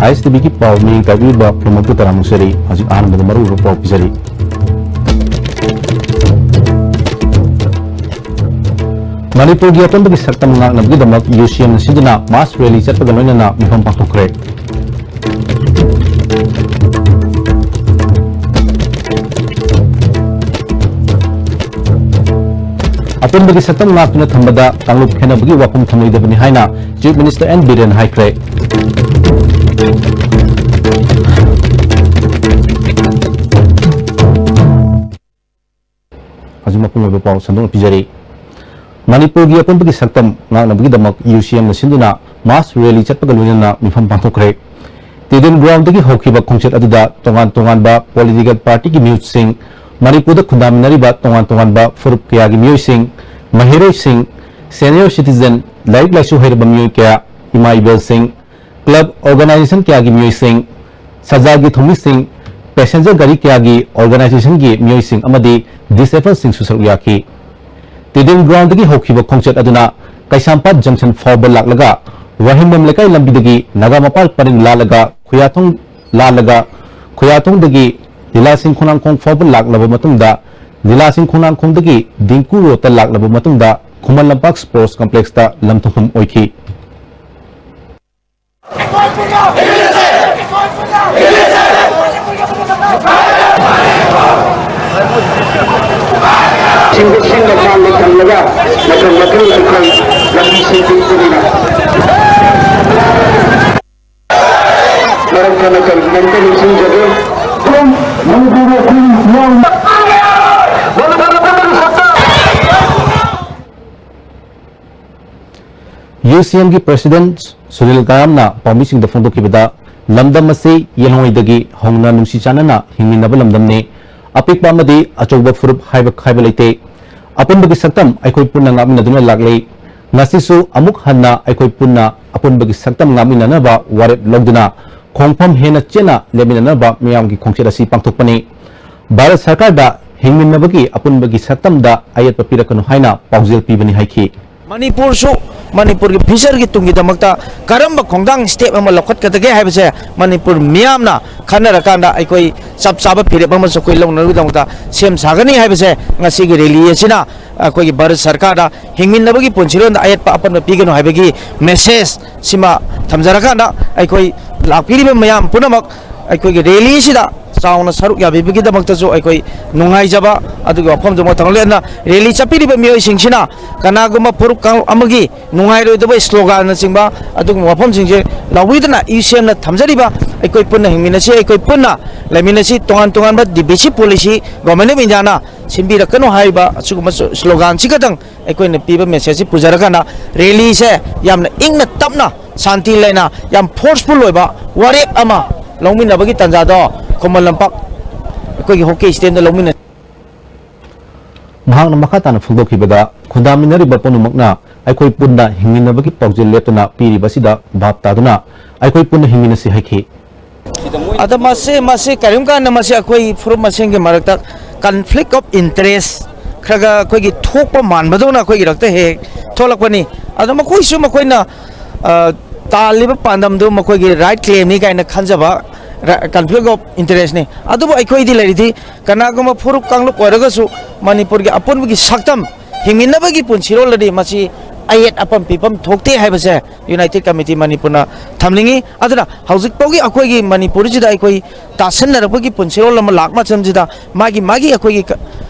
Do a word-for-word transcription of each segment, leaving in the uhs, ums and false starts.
ꯑꯥꯏ ꯑꯦꯁ T ꯚꯤꯒꯤ ꯄꯥꯎ ꯃꯤꯡ ꯇꯥꯕꯤꯕ ꯐꯤꯂꯝ ꯑꯗꯨ ꯇꯔꯥꯃꯨꯛ ꯁꯦꯔꯤ꯫ ꯍꯧꯖꯤꯛ ꯑꯍꯥꯟꯕꯗ ꯃꯔꯨꯑꯣꯏꯕ ꯄꯥꯎ ꯄꯤꯖꯔꯤ꯫ ꯃꯅꯤꯄꯨꯔꯒꯤ ꯑꯄꯨꯟꯕꯒꯤ ꯁꯛꯇꯝ ꯉꯥꯛꯅꯕꯒꯤꯗꯃꯛ ꯌꯨ ꯁꯤ ꯑꯦꯝꯅ ꯁꯤꯟꯗꯨꯅ ꯃꯥꯁ ꯔꯦꯂꯤ ꯆꯠꯄꯒ ꯂꯣꯏꯅꯅ ꯃꯤꯐꯝ ꯄꯥꯡꯊꯣꯛꯈ꯭ꯔꯦ꯫ ꯑꯄꯨꯟꯕꯒꯤ ꯁꯛꯇꯝ ꯉꯥꯛꯇꯨꯅ ꯊꯝꯕꯗ ꯀꯥꯡꯂꯨꯞ ꯈꯦꯟꯅꯕꯒꯤ ꯋꯥꯐꯝ ꯊꯝꯂꯣꯏꯗꯕꯅꯤ ꯍꯥꯏꯅ ꯆꯤꯐ ꯃꯤꯅꯤꯁꯇꯔ ꯑꯦꯟ ꯕꯤꯔꯦꯟ ꯍꯥꯏꯈ꯭ꯔꯦ꯫ ꯍꯧꯖꯤꯛ ꯃꯄꯨꯡ ꯑꯣꯏꯕ ꯄꯥꯎ ꯁꯟꯗꯣꯛꯅ ꯄꯤꯖꯔꯤ꯫ ꯃꯅꯤꯄꯨꯔꯒꯤ ꯑꯄꯨꯟꯕꯒꯤ ꯁꯛꯇꯝ ꯉꯥꯛꯅꯕꯒꯤꯗꯃꯛ ꯌꯨ ꯁꯤ ꯑꯦꯝꯅ ꯁꯤꯟꯗꯨꯅ ꯃꯥꯁ ꯔꯦꯂꯤ ꯆꯠꯄꯒ ꯂꯣꯏꯅꯅ ꯃꯤꯐꯝ ꯄꯥꯡꯊꯣꯛꯈ꯭ꯔꯦ꯫ ꯇꯤꯗꯤꯝ ꯒ꯭ꯔꯥꯎꯟꯗꯒꯤ ꯍꯧꯈꯤꯕ ꯈꯣꯡꯆꯠ ꯑꯗꯨꯗ ꯇꯣꯉꯥꯟ ꯇꯣꯉꯥꯟꯕ ꯄꯣꯂꯤꯇꯤꯀꯦꯜ ꯄꯥꯔꯇꯤꯒꯤ ꯃꯤꯍꯨꯠꯁꯤꯡ, ꯃꯅꯤꯄꯨꯔꯗ ꯈꯨꯟꯗꯥꯃꯤꯟꯅꯔꯤꯕ ꯇꯣꯉꯥꯟ ꯇꯣꯉꯥꯟꯕ ꯐꯨꯔꯨꯞ ꯀꯌꯥꯒꯤ ꯃꯤꯑꯣꯏꯁꯤꯡ, ꯃꯍꯩꯔꯣꯏꯁꯤꯡ, ꯁꯦꯅꯤꯌꯔ ꯁꯤꯇꯤꯖꯦꯟ, ꯂꯥꯏꯔꯤꯛ ꯂꯥꯏꯁꯨ ꯍꯩꯔꯕ ꯃꯤꯑꯣꯏ ꯀꯌꯥ, ꯏꯃꯥ ꯏꯕꯦꯜꯁꯤꯡ, ꯀ꯭ꯂꯕ ꯑꯣꯔꯒꯅꯥꯏꯖꯦꯁꯟ ꯀꯌꯥꯒꯤ ꯃꯤꯑꯣꯏꯁꯤꯡ, ꯁꯖꯥꯒꯤ ꯊꯧꯃꯤꯁꯤꯡ, ꯄꯦꯁꯦꯟꯖꯔ ꯒꯥꯔꯤ ꯀꯌꯥꯒꯤ ꯑꯣꯔꯒꯅꯥꯏꯖꯦꯁꯟꯒꯤ ꯃꯤꯑꯣꯏꯁꯤꯡ ꯑꯃꯗꯤ ꯗꯤꯁꯑꯦꯕꯜꯁꯤꯡꯁꯨ ꯁꯔꯨꯛ ꯌꯥꯈꯤ꯫ ꯇꯤꯗꯤꯝ ꯒ꯭ꯔꯥꯎꯟꯗꯒꯤ ꯍꯧꯈꯤꯕ ꯈꯣꯡꯆꯠ ꯑꯗꯨꯅ ꯀꯩꯁꯥꯝꯄꯥꯠ ꯖꯪꯁꯟ ꯐꯥꯎꯕ ꯂꯥꯛꯂꯒ ꯋꯥꯍꯦꯡꯕꯝ ꯂꯩꯀꯥꯏ ꯂꯝꯕꯤꯗꯒꯤ ꯅꯥꯒꯥ ꯃꯄꯥꯜ ꯄꯔꯤꯡ ꯂꯥꯜꯂꯒ ꯈꯨꯌꯥꯊꯣꯡ ꯂꯥꯜꯂꯒ ꯈꯨꯌꯥꯊꯣꯡꯗꯒꯤ ꯂꯤꯂꯥꯁꯤꯡ ꯈꯣꯡꯅꯥꯡꯈꯣꯡ ꯐꯥꯎꯕ ꯂꯥꯛꯂꯕ ꯃꯇꯨꯡꯗ ꯂꯤꯂꯥꯁꯤꯡ ꯈꯣꯡꯅꯥꯡꯈꯣꯡꯗꯒꯤ ꯗꯤꯡꯀꯨ ꯔꯣꯗꯇ ꯂꯥꯛꯂꯕ ꯃꯇꯨꯡꯗ ꯈꯨꯃꯟ ꯂꯝꯄꯥꯛ ꯁ꯭ꯄꯣꯔꯠꯁ ꯀꯝꯄ꯭ꯂꯦꯛꯁꯇ ꯂꯝꯊꯣꯛꯐꯝ ꯑꯣꯏꯈꯤ꯫ ꯁꯤꯡꯗ ꯁꯤꯡꯅ ꯄꯥꯟꯕ ꯊꯝꯂꯒ ꯃꯇꯝ ꯃꯇꯝ ꯑꯩꯈꯣꯏ ꯂꯝꯕꯤ ꯁꯤꯟꯕꯤꯕꯅꯤꯅ ꯃꯔꯛ ꯊꯠꯅ ꯀꯔꯤꯒꯤꯗꯃꯛꯇ ꯅꯤꯡꯁꯤꯡꯖꯒꯦ? ꯄꯨꯝ ꯃꯅꯤꯄꯨꯔ ꯑꯩꯈꯣꯏ ꯌꯥꯎꯅ ꯌꯨ ꯁꯤ ꯑꯦꯝꯒꯤ ꯄ꯭ꯔꯁꯤꯗꯦꯟꯠ ꯁꯨꯅꯤꯜ ꯀꯥꯌꯥꯝꯅ ꯄꯥꯎꯃꯤꯁꯤꯡꯗ ꯐꯣꯡꯗꯣꯛꯈꯤꯕꯗ, ꯂꯝꯗꯝ ꯑꯁꯤ ꯌꯦꯜꯍꯧꯉꯩꯗꯒꯤ ꯍꯧꯅ ꯅꯨꯡꯁꯤ ꯆꯥꯟꯅꯅ ꯍꯤꯡꯃꯤꯟꯅꯕ ꯂꯝꯗꯝꯅꯤ꯫ ꯑꯄꯤꯛꯄ ꯑꯃꯗꯤ ꯑꯆꯧꯕ ꯐꯨꯔꯨꯞ ꯍꯥꯏꯕ ꯈꯥꯏꯕ ꯂꯩꯇꯦ꯫ ꯑꯄꯨꯟꯕꯒꯤ ꯁꯛꯇꯝ ꯑꯩꯈꯣꯏ ꯄꯨꯟꯅ ꯉꯥꯛꯃꯤꯟꯅꯗꯨꯅ ꯂꯥꯛꯂꯤ꯫ ꯉꯁꯤꯁꯨ ꯑꯃꯨꯛ ꯍꯟꯅ ꯑꯩꯈꯣꯏ ꯄꯨꯟꯅ ꯑꯄꯨꯟꯕꯒꯤ ꯁꯛꯇꯝ ꯉꯥꯛꯃꯤꯟꯅꯅꯕ ꯋꯥꯔꯦꯞ ꯂꯧꯗꯨꯅ ꯈꯣꯡꯐꯝ ꯍꯦꯟꯅ ꯆꯦꯠꯅ ꯂꯦꯞꯃꯤꯟꯅꯅꯕ ꯃꯤꯌꯥꯝꯒꯤ ꯈꯣꯡꯆꯠ ꯑꯁꯤ ꯄꯥꯡꯊꯣꯛꯄꯅꯤ꯫ ꯚꯥꯔꯠ ꯁꯔꯀꯥꯔꯗ ꯍꯤꯡꯃꯤꯟꯅꯕꯒꯤ ꯑꯄꯨꯟꯕꯒꯤ ꯁꯛꯇꯝꯗ ꯑꯌꯦꯠꯄ ꯄꯤꯔꯛꯀꯅꯨ ꯍꯥꯏꯅ ꯄꯥꯎꯖꯦꯜ ꯄꯤꯕꯅꯤ ꯍꯥꯏꯈꯤ꯫ ꯃꯅꯤꯄꯨꯔꯁꯨ ꯃꯅꯤꯄꯨꯔꯒꯤ ꯐ꯭ꯌꯨꯆꯔꯒꯤ ꯇꯨꯡꯒꯤꯗꯃꯛꯇ ꯀꯔꯝꯕ ꯈꯣꯡꯊꯥꯡ ꯁ꯭ꯇꯦꯞ ꯑꯃ ꯂꯧꯈꯠꯀꯗꯒꯦ ꯍꯥꯏꯕꯁꯦ ꯃꯅꯤꯄꯨꯔ ꯃꯤꯌꯥꯝꯅ ꯈꯟꯅꯔꯀꯥꯟꯗ ꯑꯩꯈꯣꯏ ꯆꯞ ꯆꯥꯕ ꯐꯤꯔꯦꯞ ꯑꯃꯁꯨ ꯑꯩꯈꯣꯏ ꯂꯧꯅꯕꯒꯤꯗꯃꯛꯇ ꯁꯦꯝ ꯁꯥꯒꯅꯤ ꯍꯥꯏꯕꯁꯦ ꯉꯁꯤꯒꯤ ꯔꯦꯂꯤ ꯑꯁꯤꯅ ꯑꯩꯈꯣꯏꯒꯤ ꯚꯥꯔꯠ ꯁꯔꯀꯥꯔꯗ ꯍꯤꯡꯃꯤꯟꯅꯕꯒꯤ ꯄꯨꯟꯁꯤꯔꯣꯟꯗ ꯑꯌꯦꯠꯄ ꯑꯄꯟꯕ ꯄꯤꯒꯅꯨ ꯍꯥꯏꯕꯒꯤ ꯃꯦꯁꯦꯖ ꯁꯤꯃ ꯊꯝꯖꯔꯀꯥꯟꯗ ꯑꯩꯈꯣꯏ ꯂꯥꯛꯄꯤꯔꯤꯕ ꯃꯌꯥꯝ ꯄꯨꯝꯅꯃꯛ ꯑꯩꯈꯣꯏꯒꯤ ꯔꯦꯂꯤꯁꯤꯗ ꯆꯥꯎꯅ ꯁꯔꯨꯛ ꯌꯥꯕꯤꯕꯒꯤꯗꯃꯛꯇꯁꯨ ꯑꯩꯈꯣꯏ ꯅꯨꯡꯉꯥꯏꯖꯕ ꯑꯗꯨꯒ ꯋꯥꯐꯝꯗꯨꯃ ꯊꯝꯂꯦ꯫ ꯑꯗꯨꯅ ꯔꯦꯂꯤ ꯆꯠꯄꯤꯔꯤꯕ ꯃꯤꯑꯣꯏꯁꯤꯡꯁꯤꯅ ꯀꯅꯥꯒꯨꯝꯕ ꯐꯨꯔꯨꯞ ꯀꯥꯡꯂꯨꯞ ꯑꯃꯒꯤ ꯅꯨꯡꯉꯥꯏꯔꯣꯏꯗꯕ ꯁ꯭ꯂꯣꯒꯥꯟꯅꯆꯤꯡꯕ ꯑꯗꯨꯒꯨꯝꯕ ꯋꯥꯐꯝꯁꯤꯡꯁꯦ ꯂꯧꯕꯤꯗꯨꯅ ꯏ ꯁꯤ ꯑꯦꯝꯅ ꯊꯝꯖꯔꯤꯕ "ꯑꯩꯈꯣꯏ ꯄꯨꯟꯅ ꯍꯤꯡꯃꯤꯟꯅꯁꯤ, ꯑꯩꯈꯣꯏ ꯄꯨꯟꯅ ꯂꯩꯃꯤꯟꯅꯁꯤ", ꯇꯣꯉꯥꯟ ꯇꯣꯉꯥꯟꯕ D B C policy government of ꯏꯟꯗꯤꯌꯥꯅ ꯁꯤꯟꯕꯤꯔꯛꯀꯅꯨ ꯍꯥꯏꯔꯤꯕ ꯑꯁꯤꯒꯨꯝꯕ ꯁ꯭ꯂꯣꯒꯥꯟꯁꯤ ꯈꯛꯇꯪ ꯑꯩꯈꯣꯏꯅ ꯄꯤꯕ ꯃꯦꯁꯦꯖꯁꯤ ꯄꯨꯖꯔꯀꯥꯟꯗ ꯔꯦꯂꯤꯁꯦ ꯌꯥꯝꯅ ꯏꯪꯅ ꯇꯞꯅ, ꯁꯥꯟꯇꯤ ꯂꯩꯅ, ꯌꯥꯝ ꯐꯣꯔꯁꯐꯨꯜ ꯑꯣꯏꯕ ꯋꯥꯔꯦꯞ ꯑꯃ ꯂꯧꯃꯤꯟꯅꯕꯒꯤ ꯇꯥꯟꯖꯥꯗꯣ ꯈꯨꯃꯟ ꯂꯝꯄꯥꯛ ꯑꯩꯈꯣꯏꯒꯤ ꯍꯣꯀꯤ ꯁ꯭ꯇꯦꯗꯤꯌꯝꯗ ꯂꯧꯃꯤꯟꯅ ꯃꯍꯥꯛꯅ ꯃꯈꯥ ꯇꯥꯅ ꯐꯣꯡꯗꯣꯛꯈꯤꯕꯗ, ꯈꯨꯟꯗꯥꯃꯤꯟꯅꯔꯤꯕ ꯄꯨꯝꯅꯃꯛꯅ ꯑꯩꯈꯣꯏ ꯄꯨꯟꯅ ꯍꯤꯡꯃꯤꯟꯅꯕꯒꯤ ꯄꯥꯎꯖꯦꯜ ꯂꯦꯞꯇꯅ ꯄꯤꯔꯤꯕ ꯑꯁꯤꯗ ꯚꯥꯞ ꯇꯥꯗꯨꯅ ꯑꯩꯈꯣꯏ ꯄꯨꯟꯅ ꯍꯤꯡꯃꯤꯟꯅꯁꯤ ꯍꯥꯏꯈꯤ꯫ ꯑꯗ ꯃꯁꯤ, ꯃꯁꯤ ꯀꯔꯤꯒꯨꯝꯕ ꯀꯥꯟꯗ ꯃꯁꯤ ꯑꯩꯈꯣꯏ ꯐꯨꯔꯨꯞ ꯃꯁꯦꯟꯒꯤ ꯃꯔꯛꯇ conflict of interest ꯈꯔ ꯈꯔ ꯑꯩꯈꯣꯏꯒꯤ ꯊꯣꯛꯄ ꯃꯥꯟꯕꯗꯧꯅ ꯑꯩꯈꯣꯏꯒꯤ ꯔꯛꯇ ꯍꯦꯛ ꯍꯦꯛ ꯊꯣꯛꯂꯛꯄꯅꯤ꯫ ꯑꯗꯣ ꯃꯈꯣꯏꯁꯨ ꯃꯈꯣꯏꯅ, ꯑ, ꯇꯥꯜꯂꯤꯕ ꯄꯥꯟꯗꯝꯗꯨ ꯃꯈꯣꯏꯒꯤ ꯔꯥꯏꯠ ꯀ꯭ꯂꯦꯝꯅꯤ ꯀꯥꯏꯅ ꯈꯟꯖꯕ ꯔ-, conflict of interest ꯅꯤ꯫ ꯑꯗꯨꯕꯨ ꯑꯩꯈꯣꯏꯗꯤ ꯂꯩꯔꯤꯗꯤ ꯀꯅꯥꯒꯨꯝꯕ ꯐꯨꯔꯨꯞ ꯀꯥꯡꯂꯨꯞ ꯑꯣꯏꯔꯒꯁꯨ ꯃꯅꯤꯄꯨꯔꯒꯤ ꯑꯄꯨꯟꯕꯒꯤ ꯁꯛꯇꯝ ꯍꯤꯡꯃꯤꯟꯅꯕꯒꯤ ꯄꯨꯟꯁꯤꯔꯣꯜꯗꯗꯤ ꯃꯁꯤ ꯑꯌꯦꯠ ꯑꯄꯟ ꯄꯤꯐꯝ ꯊꯣꯛꯇꯦ ꯍꯥꯏꯕꯁꯦ ꯌꯨꯅꯥꯏꯇꯦꯠ ꯀꯃꯤꯇꯤ ꯃꯅꯤꯄꯨꯔꯅ ꯊꯝꯅꯤꯡꯉꯤ꯫ ꯑꯗꯨꯅ ꯍꯧꯖꯤꯛ ꯐꯥꯎꯒꯤ ꯑꯩꯈꯣꯏꯒꯤ ꯃꯅꯤꯄꯨꯔꯁꯤꯗ ꯑꯩꯈꯣꯏ ꯇꯥꯁꯟꯅꯔꯛꯄꯒꯤ ꯄꯨꯟꯁꯤꯔꯣꯜ ꯑꯃ ꯂꯥꯛ ꯃꯇꯝꯁꯤꯗ ꯃꯥꯒꯤ, ꯃꯥꯒꯤ ꯑꯩꯈꯣꯏꯒꯤ ꯀ-,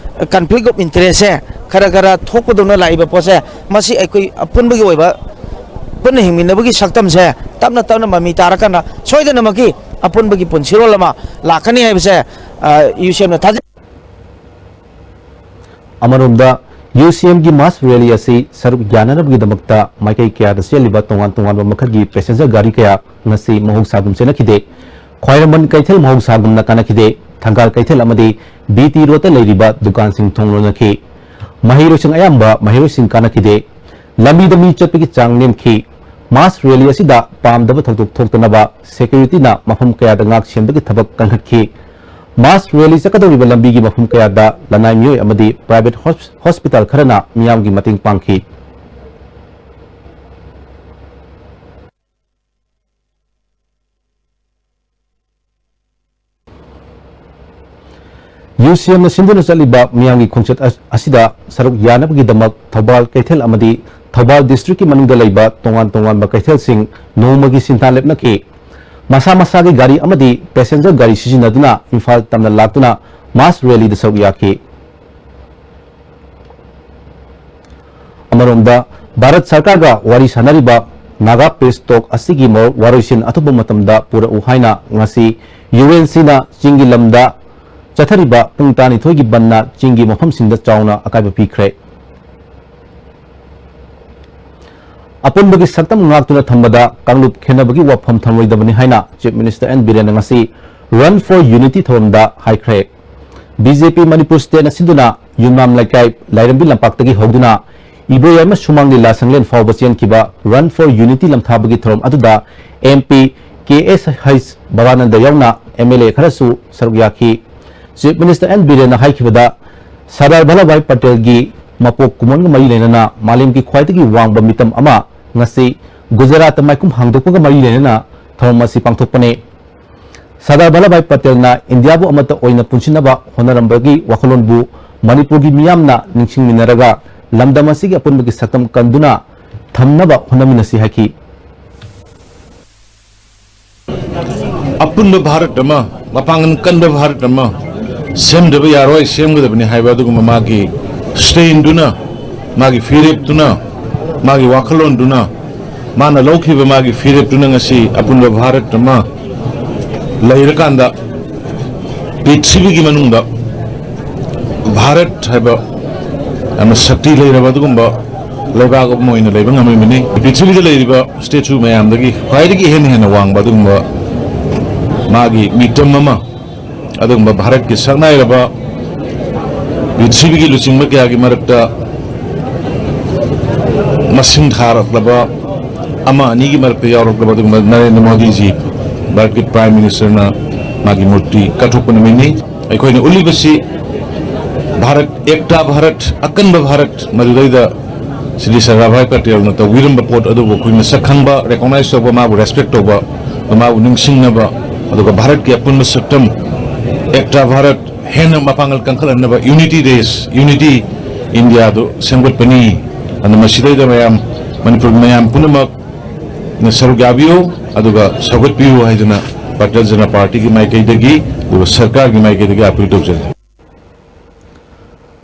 conflict of interest ꯁꯦ ꯈꯔ ꯈꯔ ꯊꯣꯛꯄꯗꯧꯅ ꯂꯥꯛꯏꯕ ꯄꯣꯠꯁꯦ, ꯃꯁꯤ ꯑꯩꯈꯣꯏ ꯑꯄꯨꯟꯕꯒꯤ ꯑꯣꯏꯕ ꯄꯨꯟꯅ ꯍꯤꯡꯃꯤꯟꯅꯕꯒꯤ ꯁꯛꯇꯝꯁꯦ ꯇꯞꯅ ꯇꯞꯅ ꯃꯃꯤ ꯇꯥꯔꯀꯥꯟꯗ ꯁꯣꯏꯗꯅꯃꯛꯀꯤ ꯑꯄꯨꯟꯕꯒꯤ ꯄꯨꯟꯁꯤꯔꯣꯜ ꯑꯃ ꯂꯥꯛꯀꯅꯤ ꯍꯥꯏꯕꯁꯦ, ꯑ, ꯌꯨ ꯁꯤ ꯑꯦꯝꯅ ꯊꯥꯖꯩ꯫ ꯑꯃꯔꯣꯝꯗ, ꯌꯨ ꯁꯤ ꯑꯦꯝꯒꯤ mass rally ꯑꯁꯤ ꯁꯔꯨꯛ ꯌꯥꯅꯅꯕꯒꯤꯗꯃꯛꯇ ꯃꯥꯏꯀꯩ ꯀꯌꯥꯗ ꯆꯦꯜꯂꯤꯕ ꯇꯣꯉꯥꯟ ꯇꯣꯉꯥꯟꯕ ꯃꯈꯜꯒꯤ passenger ꯒꯥꯔꯤ ꯀꯌꯥ ꯉꯁꯤ ꯃꯍꯧꯁꯥꯒꯨꯝ ꯆꯦꯟꯅꯈꯤꯗꯦ꯫ ꯈ꯭ꯋꯥꯏꯔꯝꯕꯟ ꯀꯩꯊꯦꯜ ꯃꯍꯧꯁꯥꯒꯨꯝꯅ ꯀꯥꯟꯅꯈꯤꯗꯦ꯫ ꯊꯪꯒꯥꯜ ꯀꯩꯊꯦꯜ ꯑꯃꯗꯤ ꯕꯤ ꯇꯤ ꯔꯣꯗꯇ ꯂꯩꯔꯤꯕ ꯗꯨꯀꯥꯟꯁꯤꯡ ꯊꯣꯡ ꯂꯣꯟꯅꯈꯤ꯫ ꯃꯍꯩꯔꯣꯏꯁꯤꯡ ꯑꯌꯥꯝꯕ ꯃꯍꯩꯔꯣꯏꯁꯤꯡ ꯀꯥꯟꯅꯈꯤꯗꯦ꯫ ꯂꯝꯕꯤꯗ ꯃꯤ ꯆꯠꯄꯒꯤ ꯆꯥꯡ ꯅꯦꯝꯈꯤ꯫ Mass rally ꯑꯁꯤꯗ ꯄꯥꯝꯗꯕ ꯊꯧꯗꯣꯛ ꯊꯣꯛꯇꯅꯕ security ꯅ ꯃꯐꯝ ꯀꯌꯥꯗ ꯉꯥꯛ ꯁꯦꯟꯕꯒꯤ ꯊꯕꯛ ꯀꯟꯈꯠꯈꯤ꯫ Mass rally ꯆꯠꯀꯗꯧꯔꯤꯕ ꯂꯝꯕꯤꯒꯤ ꯃꯐꯝ ꯀꯌꯥꯗ ꯂꯅꯥꯏ ꯃꯤꯑꯣꯏ ꯑꯃꯗꯤ private ꯍꯣꯁ-, hospital ꯈꯔꯅ ꯃꯤꯌꯥꯝꯒꯤ ꯃꯇꯦꯡ ꯄꯥꯡꯈꯤ꯫ ꯌꯨ ꯁꯤ ꯑꯦꯝꯅ ꯁꯤꯟꯗꯨꯅ ꯆꯠꯂꯤꯕ ꯃꯤꯌꯥꯝꯒꯤ ꯈꯣꯡꯆꯠ ꯑꯁ-, ꯑꯁꯤꯗ ꯁꯔꯨꯛ ꯌꯥꯅꯕꯒꯤꯗꯃꯛ ꯊꯧꯕꯥꯜ ꯀꯩꯊꯦꯜ ꯑꯃꯗꯤ ꯊꯧꯕꯥꯜ districtꯀꯤ ꯃꯅꯨꯡꯗ ꯂꯩꯕ ꯇꯣꯉꯥꯟ ꯇꯣꯉꯥꯟꯕ ꯀꯩꯊꯦꯜꯁꯤꯡ ꯅꯣꯡꯃꯒꯤ ꯁꯤꯟꯊꯥ ꯂꯦꯞꯅꯈꯤ꯫ ꯃꯁꯥ ꯃꯁꯥꯒꯤ ꯒꯥꯔꯤ ꯑꯃꯗꯤ passenger ꯒꯥꯔꯤ ꯁꯤꯖꯤꯟꯅꯗꯨꯅ ꯏꯝꯐꯥꯜ ꯇꯝꯅ ꯂꯥꯛꯇꯨꯅ mass rallyꯗ ꯁꯔꯨꯛ ꯌꯥꯈꯤ꯫ ꯑꯃꯔꯣꯝꯗ, ꯚꯥꯔꯠ ꯁꯔꯀꯥꯔꯒ ꯋꯥꯔꯤ ꯁꯥꯅꯔꯤꯕ ꯅꯥꯒꯥ peace talk ꯑꯁꯤꯒꯤ ꯃꯔꯨ-, ꯋꯥꯔꯣꯏꯁꯤꯟ ꯑꯊꯨꯕ ꯃꯇꯝꯗ ꯄꯨꯔꯛꯎ ꯍꯥꯏꯅ ꯉꯁꯤ ꯌꯨ ꯑꯦꯟ ꯁꯤꯅ ꯆꯤꯡꯒꯤ ꯂꯝꯗ ꯆꯠꯊꯔꯤꯕ ꯄꯨꯡ ꯇꯔꯥꯅꯤꯊꯣꯏꯒꯤ ꯕꯟꯅ ꯆꯤꯡꯒꯤ ꯃꯐꯝꯁꯤꯡꯗ ꯆꯥꯎꯅ ꯑꯀꯥꯏꯕ ꯄꯤꯈ꯭ꯔꯦ꯫ ꯑꯄꯨꯟꯕꯒꯤ ꯁꯛꯇꯝ ꯉꯥꯛꯇꯨꯅ ꯊꯝꯕꯗ ꯀꯥꯡꯂꯨꯞ ꯈꯦꯟꯅꯕꯒꯤ ꯋꯥꯐꯝ ꯊꯝꯂꯣꯏꯗꯕꯅꯤ ꯍꯥꯏꯅ Chief Minister ꯑꯦꯟ ꯕꯤꯔꯦꯟꯅ ꯉꯁꯤ Run for Unity ꯊꯧꯔꯝꯗ ꯍꯥꯏꯈ꯭ꯔꯦ꯫ ꯕꯤ ꯖꯦ ꯄꯤ ꯃꯅꯤꯄꯨꯔ stateꯅ ꯁꯤꯟꯗꯨꯅ ꯌꯨꯝꯅꯥꯝ ꯂꯩꯀꯥꯏ ꯂꯥꯏꯔꯦꯝꯕꯤ ꯂꯝꯄꯥꯛꯇꯒꯤ ꯍꯧꯗꯨꯅ ꯏꯕꯣꯌꯥꯏꯃ ꯁꯨꯃꯥꯡ ꯂꯤꯂꯥ ꯁꯪꯂꯦꯟ ꯐꯥꯎꯕ ꯆꯦꯟꯈꯤꯕ Run for Unity ꯂꯝꯊꯥꯕꯒꯤ ꯊꯧꯔꯝ ꯑꯗꯨꯗ ꯑꯦꯝ ꯄꯤ ꯀꯦ ꯑꯦꯁ ꯍꯩꯆ ꯚꯕꯥꯅꯟꯗ ꯌꯥꯎꯅ ꯑꯦꯝ ꯑꯦꯜ ꯑꯦ ꯈꯔꯁꯨ ꯁꯔꯨꯛ ꯌꯥꯈꯤ꯫ Chief Minister and ꯕꯤꯔꯦꯟꯅ ꯍꯥꯏꯈꯤꯕꯗ, Sardar Vallabhbhai ꯄꯇꯦꯜꯒꯤ ꯃꯄꯣꯛ ꯀꯨꯝꯑꯣꯟꯒ ꯃꯔꯤ ꯂꯩꯅꯅ ꯃꯥꯂꯦꯝꯒꯤ ꯈ꯭ꯋꯥꯏꯗꯒꯤ ꯋꯥꯡꯕ ꯃꯤꯇꯝ ꯑꯃ ꯉꯁꯤ ꯒꯨꯖꯔꯥꯠꯇ ꯃꯥꯏꯈꯨꯝ ꯍꯥꯡꯗꯣꯛꯄꯒ ꯃꯔꯤ ꯂꯩꯅꯅ ꯊꯧꯔꯝ ꯑꯁꯤ ꯄꯥꯡꯊꯣꯛꯄꯅꯤ꯫ ꯁꯔꯗꯥꯔ ꯚꯜꯂꯚꯚꯥꯏ ꯄꯇꯦꯜꯅ ꯏꯟꯗꯤꯌꯥꯕꯨ ꯑꯃꯠꯇ ꯑꯣꯏꯅ ꯄꯨꯟꯁꯤꯟꯅꯕ ꯍꯣꯠꯅꯔꯝꯕꯒꯤ ꯋꯥꯈꯜꯂꯣꯟꯕꯨ ꯃꯅꯤꯄꯨꯔꯒꯤ ꯃꯤꯌꯥꯝꯅ ꯅꯤꯡꯁꯤꯡꯃꯤꯟꯅꯔꯒ ꯂꯝꯗꯝ ꯑꯁꯤꯒꯤ ꯑꯄꯨꯟꯕꯒꯤ ꯁꯛꯇꯝ ꯀꯟꯗꯨꯅ ꯊꯝꯅꯕ ꯍꯣꯠꯅꯃꯤꯟꯅꯁꯤ ꯍꯥꯏꯈꯤ꯫ ꯑꯄꯨꯟꯕ ꯚꯥꯔꯠ ꯑꯃ, ꯃꯄꯥꯡꯒꯜ ꯀꯟꯕ ꯚꯥꯔꯠ ꯑꯃ ꯁꯦꯝꯗꯕ ꯌꯥꯔꯣꯏ, ꯁꯦꯝꯒꯗꯕꯅꯤ ꯍꯥꯏꯕ ꯑꯗꯨꯒꯨꯝꯕ ꯃꯥꯒꯤ stand ꯗꯨꯅ, ꯃꯥꯒꯤ ꯐꯤꯔꯦꯞꯇꯨꯅ, ꯃꯥꯒꯤ ꯋꯥꯈꯜꯂꯣꯟꯗꯨꯅ, ꯃꯥꯅ ꯂꯧꯈꯤꯕ ꯃꯥꯒꯤ ꯐꯤꯔꯦꯞꯇꯨꯅ ꯉꯁꯤ ꯑꯄꯨꯟꯕ ꯚꯥꯔꯠ ꯑꯃ ꯂꯩꯔꯀꯥꯟꯗ ꯄ꯭ꯔꯤꯊꯤꯕꯤꯒꯤ ꯃꯅꯨꯡꯗ ꯚꯥꯔꯠ ꯍꯥꯏꯕ ꯌꯥꯝꯅ ꯁꯛꯇꯤ ꯂꯩꯔꯕ ꯑꯗꯨꯒꯨꯝꯕ ꯂꯩꯕꯥꯛ ꯑꯃ ꯑꯣꯏꯅ ꯂꯩꯕ ꯉꯝꯃꯤꯕꯅꯤ꯫ ꯄ꯭ꯔꯤꯊꯤꯕꯤꯗ ꯂꯩꯔꯤꯕ stateꯁꯨ ꯃꯌꯥꯝꯗꯒꯤ ꯈ꯭ꯋꯥꯏꯗꯒꯤ ꯏꯍꯦꯟ ꯍꯦꯟꯅ ꯋꯥꯡꯕ ꯑꯗꯨꯒꯨꯝꯕ ꯃꯥꯒꯤ ꯃꯤꯇꯝ ꯑꯃ, ꯑꯗꯨꯒꯨꯝꯕ ꯚꯥꯔꯠꯀꯤ ꯁꯛꯅꯥꯏꯔꯕ ꯄ꯭ꯔꯤꯊꯤꯕꯤꯒꯤ ꯂꯨꯆꯤꯡꯕ ꯀꯌꯥꯒꯤ ꯃꯔꯛꯇ ꯃꯁꯤꯡ ꯊꯥꯔꯛꯂꯕ ꯑꯃ ꯑꯅꯤꯒꯤ ꯃꯔꯛꯇ ꯌꯥꯎꯔꯛꯂꯕ ꯑꯗꯨꯒꯨꯝꯕ ꯅꯔꯦꯟꯗ꯭ꯔ ꯃꯣꯗꯤꯖꯤ, ꯚꯥꯔꯠꯀꯤ Prime Ministerꯅ ꯃꯥꯒꯤ ꯃꯨꯔꯇꯤ ꯀꯠꯊꯣꯛꯄ ꯅꯨꯃꯤꯠꯅꯤ꯫ ꯑꯩꯈꯣꯏꯅ ꯎꯠꯂꯤꯕꯁꯤ ꯚꯥꯔꯠ, ꯑꯦꯛꯇꯥ ꯚꯥꯔꯠ, ꯑꯀꯟꯕ ꯚꯥꯔꯠ, ꯃꯗꯨꯗꯩꯗ ꯁ꯭ꯔꯤ ꯁꯔꯗꯥꯔ ꯚꯥꯏ ꯄꯇꯦꯜꯅ ꯇꯧꯕꯤꯔꯝꯕ ꯄꯣꯠ ꯑꯗꯨꯕꯨ ꯑꯩꯈꯣꯏ ꯃꯁꯛ ꯈꯪꯕ, recognize ꯇꯧꯕ, ꯃꯥꯕꯨ respect ꯇꯧꯕ, ꯃꯥꯕꯨ ꯅꯤꯡꯁꯤꯡꯅꯕ, ꯑꯗꯨꯒ ꯚꯥꯔꯠꯀꯤ ꯑꯄꯨꯟꯕ ꯁꯛꯇꯝ, ꯑꯦꯛꯇꯥ ꯚꯥꯔꯠ, ꯍꯦꯟꯅ ꯃꯄꯥꯡꯒꯜ ꯀꯟꯈꯠꯍꯟꯅꯕ unity race, unity India ꯗꯨ ꯁꯦꯝꯒꯠꯄꯅꯤ꯫ ꯑꯗꯨꯅ ꯃꯁꯤꯗꯩꯗ ꯃꯌꯥꯝ, ꯃꯅꯤꯄꯨꯔ ꯃꯌꯥꯝ ꯄꯨꯝꯅꯃꯛꯅ ꯁꯔꯨꯛ ꯌꯥꯕꯤꯌꯨ, ꯑꯗꯨꯒ ꯁꯧꯒꯠꯄꯤꯌꯨ ꯍꯥꯏꯗꯨꯅ ꯚꯥꯔꯇꯤꯌ ꯖꯅꯇꯥ ꯄꯥꯔꯇꯤꯒꯤ ꯃꯥꯏꯀꯩꯗꯒꯤ, ꯑꯗꯨꯒ ꯁꯔꯀꯥꯔꯒꯤ ꯃꯥꯏꯀꯩꯗꯒꯤ appeal ꯇꯧꯖꯔꯤ꯫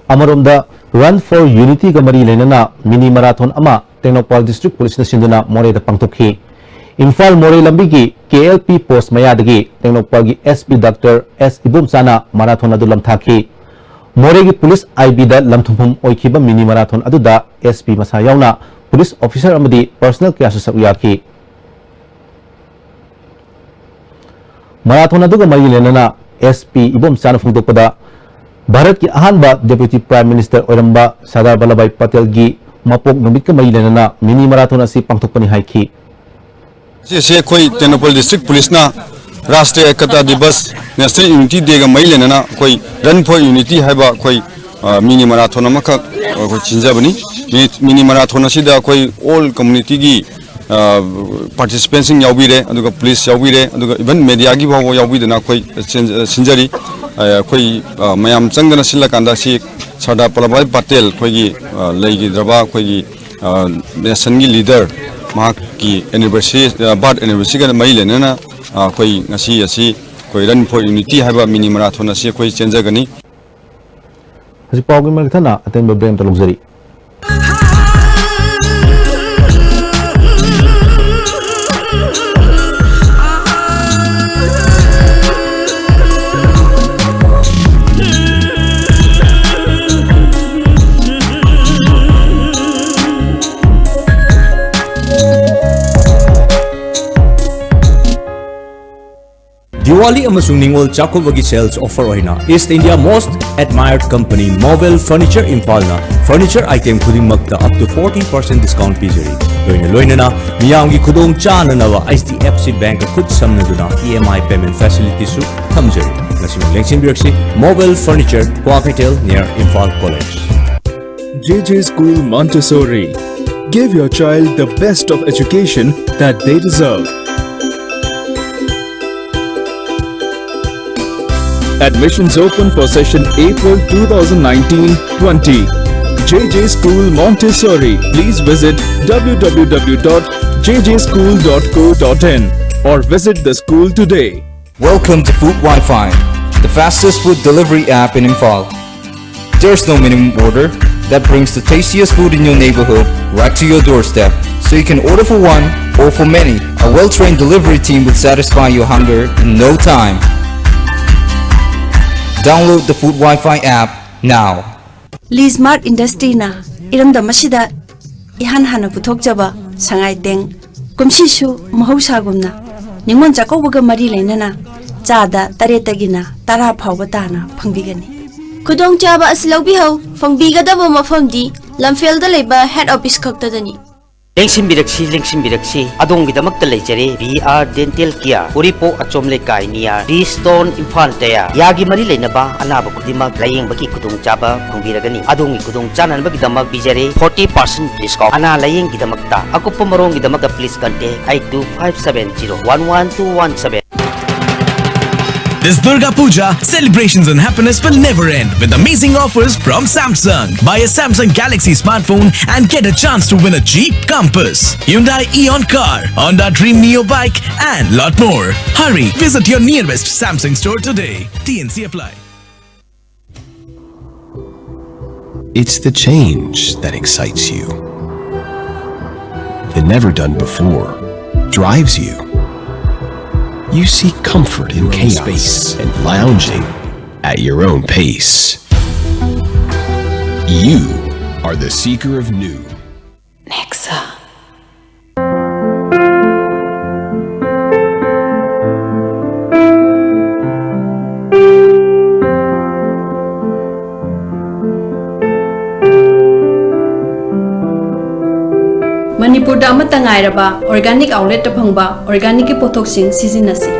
ꯑꯃꯔꯣꯝꯗ, Run for Unity ꯒ ꯃꯔꯤ ꯂꯩꯅꯅ mini marathon ꯑꯃ ꯇꯦꯡꯅꯧꯄꯜ District Police ꯅ ꯁꯤꯟꯗꯨꯅ ꯃꯣꯔꯦꯗ ꯄꯥꯡꯊꯣꯛꯈꯤ꯫ ꯏꯝꯐꯥꯜ ꯃꯣꯔꯦ ꯂꯝꯕꯤꯒꯤ K L P post ꯃꯌꯥꯗꯒꯤ ꯇꯦꯡꯅꯧꯄꯜꯒꯤ S P Doctor S ꯏꯕꯣꯝꯆꯥꯅ marathon ꯑꯗꯨ ꯂꯝꯊꯥꯈꯤ꯫ ꯃꯣꯔꯦꯒꯤ police I B ꯗ ꯂꯝꯊꯨꯡꯐꯝ ꯑꯣꯏꯈꯤꯕ mini marathon ꯑꯗꯨꯗ S P ꯃꯁꯥ ꯌꯥꯎꯅ police officer ꯑꯃꯗꯤ personnel ꯀꯌꯥꯁꯨ ꯁꯔꯨꯛ ꯌꯥꯈꯤ꯫ Marathon ꯑꯗꯨꯒ ꯃꯔꯤ ꯂꯩꯅꯅ S P ꯏꯕꯣꯝꯆꯥꯅ ꯐꯣꯡꯗꯣꯛꯄꯗ, ꯚꯥꯔꯠꯀꯤ ꯑꯍꯥꯟꯕ Deputy Prime Minister ꯑꯣꯏꯔꯝꯕ ꯁꯔꯗꯥꯔ ꯚꯜꯂꯚꯚꯥꯏ ꯄꯇꯦꯜꯒꯤ ꯃꯄꯣꯛ ꯅꯨꯃꯤꯠꯀ ꯃꯔꯤ ꯂꯩꯅꯅ mini marathon ꯑꯁꯤ ꯄꯥꯡꯊꯣꯛꯄꯅꯤ ꯍꯥꯏꯈꯤ꯫ ꯁꯤꯁꯦ ꯑꯩꯈꯣꯏ ꯇꯦꯡꯅꯧꯄꯜ District Police ꯅ Rashtriya Ekata Divas, National Unity Day ꯒ ꯃꯔꯤ ꯂꯩꯅꯅ ꯑꯩꯈꯣꯏ Run for Unity ꯍꯥꯏꯕ ꯑꯩꯈꯣꯏ, ꯑ, mini marathon ꯑꯃꯈꯛ ꯑꯩꯈꯣꯏ ꯁꯤꯟꯖꯕꯅꯤ꯫ Mini, mini marathon ꯑꯁꯤꯗ ꯑꯩꯈꯣꯏ all community ꯒꯤ, ꯑ, participant ꯁꯤꯡ ꯌꯥꯎꯕꯤꯔꯦ, ꯑꯗꯨꯒ police ꯌꯥꯎꯕꯤꯔꯦ, ꯑꯗꯨꯒ even media ꯒꯤ ꯐꯥꯎꯕ ꯌꯥꯎꯕꯤꯗꯅ ꯑꯩꯈꯣꯏ ꯁꯤꯟ-, ꯁꯤꯟꯖꯔꯤ꯫ ꯑ, ꯑꯩꯈꯣꯏ, ꯑ, ꯃꯌꯥꯝ ꯆꯪꯗꯅ ꯁꯤꯜꯂꯀꯥꯟꯗ ꯁꯤ ꯁꯔꯗꯥꯔ ꯚꯜꯂꯚꯚꯥꯏ ꯄꯇꯦꯜ ꯑꯩꯈꯣꯏꯒꯤ, ꯑ, ꯂꯩꯈꯤꯗ꯭ꯔꯕ ꯑꯩꯈꯣꯏꯒꯤ, ꯑ, nation ꯒꯤ leader, ꯃꯍꯥꯛꯀꯤ anniversary, ꯑ, birth anniversary ꯒ ꯃꯔꯤ ꯂꯩꯅꯅ, ꯑ, ꯑꯩꯈꯣꯏ ꯉꯁꯤ ꯑꯁꯤ ꯑꯩꯈꯣꯏ Run for Unity ꯍꯥꯏꯕ mini marathon ꯑꯁꯤ ꯑꯩꯈꯣꯏ ꯆꯦꯟꯖꯒꯅꯤ꯫ ꯍꯧꯖꯤꯛ ꯄꯥꯎꯒꯤ ꯃꯊꯪꯅ ꯑꯇꯦꯟꯕ break ꯑꯃꯇ ꯂꯧꯖꯔꯤ꯫ ꯗꯤꯋꯥꯂꯤ ꯑꯃꯁꯨꯡ ꯅꯤꯉꯣꯜ ꯆꯥꯛꯀꯧꯕꯒꯤ sales offer ꯑꯣꯏꯅ East India most admired company Mobile Furniture ꯏꯝꯐꯥꯜꯅ furniture item ꯈꯨꯗꯤꯡꯃꯛꯇ up to forty percent discount ꯄꯤꯖꯔꯤ꯫ ꯂꯣꯏꯅ ꯂꯣꯏꯅꯅ ꯃꯤꯌꯥꯝꯒꯤ ꯈꯨꯗꯣꯡ ꯆꯥꯅꯅꯕ H D F C Bank ꯀ ꯈꯨꯠ ꯁꯝꯅꯗꯨꯅ E M I payment facility ꯁꯨ ꯊꯝꯖꯔꯤ꯫ ꯉꯁꯤꯃꯛ ꯂꯦꯡꯁꯤꯟꯕꯤꯔꯛꯁꯤ, Mobile Furniture, Kwakeithel, near Imphal College. J J School Montessori. Give your child the best of education that they deserve. Admissions open for session April two thousand nineteen twenty. J J School Montessori. Please visit w w w dot j j school dot co dot in or visit the school today. Welcome to Food Wi-Fi, the fastest food delivery app in Imphal. There's no minimum order that brings the tastiest food in your neighborhood right to your doorstep. So you can order for one or for many. A well-trained delivery team will satisfy your hunger in no time. Download the Food Wi-Fi app now. Lee Smart Industry-ꯅ ꯏꯔꯝꯗꯝ ꯑꯁꯤꯗ ꯏꯍꯥꯟ ꯍꯥꯟꯅ ꯄꯨꯊꯣꯛꯆꯕ ꯁꯉꯥꯏ ꯇꯦꯡ ꯀꯨꯝꯁꯤꯁꯨ ꯃꯍꯧꯁꯥꯒꯨꯝꯅ ꯅꯤꯉꯣꯜ ꯆꯥꯛꯀꯧꯕꯒ ꯃꯔꯤ ꯂꯩꯅꯅ ꯆꯥꯗ ꯇꯔꯦꯠꯇꯒꯤꯅ ꯇꯔꯥ ꯐꯥꯎꯕ ꯇꯥꯅ ꯐꯪꯕꯤꯒꯅꯤ꯫ ꯈꯨꯗꯣꯡꯆꯥꯕ ꯑꯁꯤ ꯂꯧꯕꯤꯍꯧ꯫ ꯐꯪꯕꯤꯒꯗꯕ ꯃꯐꯝꯗꯤ ꯂꯝꯐꯦꯜꯗ ꯂꯩꯕ head office ꯈꯛꯇꯗꯅꯤ꯫ ꯂꯦꯡꯁꯤꯟꯕꯤꯔꯛꯁꯤ, ꯂꯦꯡꯁꯤꯟꯕꯤꯔꯛꯁꯤ꯫ ꯑꯗꯣꯝꯒꯤꯗꯃꯛꯇ ꯂꯩꯖꯔꯦ ꯕꯤ ꯑꯥꯔ Dental Care, ꯎꯔꯤꯄꯣꯛ ꯑꯆꯣꯝ ꯂꯩꯀꯥꯏ, near T Stone, ꯏꯝꯐꯥꯜ ꯇꯌꯥ꯫ ꯌꯥꯒꯤ ꯃꯔꯤ ꯂꯩꯅꯕ ꯑꯅꯥꯕ ꯈꯨꯗꯤꯡꯃꯛ ꯂꯥꯌꯦꯡꯕꯒꯤ ꯈꯨꯗꯣꯡꯆꯥꯕ ꯐꯪꯕꯤꯔꯒꯅꯤ꯫ ꯑꯗꯣꯝꯒꯤ ꯈꯨꯗꯣꯡ ꯆꯥꯅꯅꯕꯒꯤꯗꯃꯛ ꯄꯤꯖꯔꯦ forty percent discount꯫ ꯑꯅꯥ ꯂꯥꯌꯦꯡꯒꯤꯗꯃꯛꯇ ꯑꯀꯨꯞꯄ ꯃꯔꯣꯜꯒꯤꯗꯃꯛꯇ please contact eight two five seven zero one one two one seven. This Durga Puja, celebrations and happiness will never end with amazing offers from Samsung. Buy a Samsung Galaxy smartphone and get a chance to win a Jeep Compass, Hyundai Eon car, Honda Dream Neo bike, and lot more. Hurry, visit your nearest Samsung store today. T N C apply. It's the change that excites you. The never done before drives you. You seek comfort in chaos and lounging at your own pace. You are the seeker of new. Nexa. ꯃꯅꯤꯄꯨꯔꯗ ꯑꯃꯠꯇ ꯉꯥꯏꯔꯕ organic outlet-ꯇ ꯐꯪꯕ organic-ꯀꯤ ꯄꯣꯠꯊꯣꯛꯁꯤꯡ ꯁꯤꯖꯤꯟꯅꯁꯤ꯫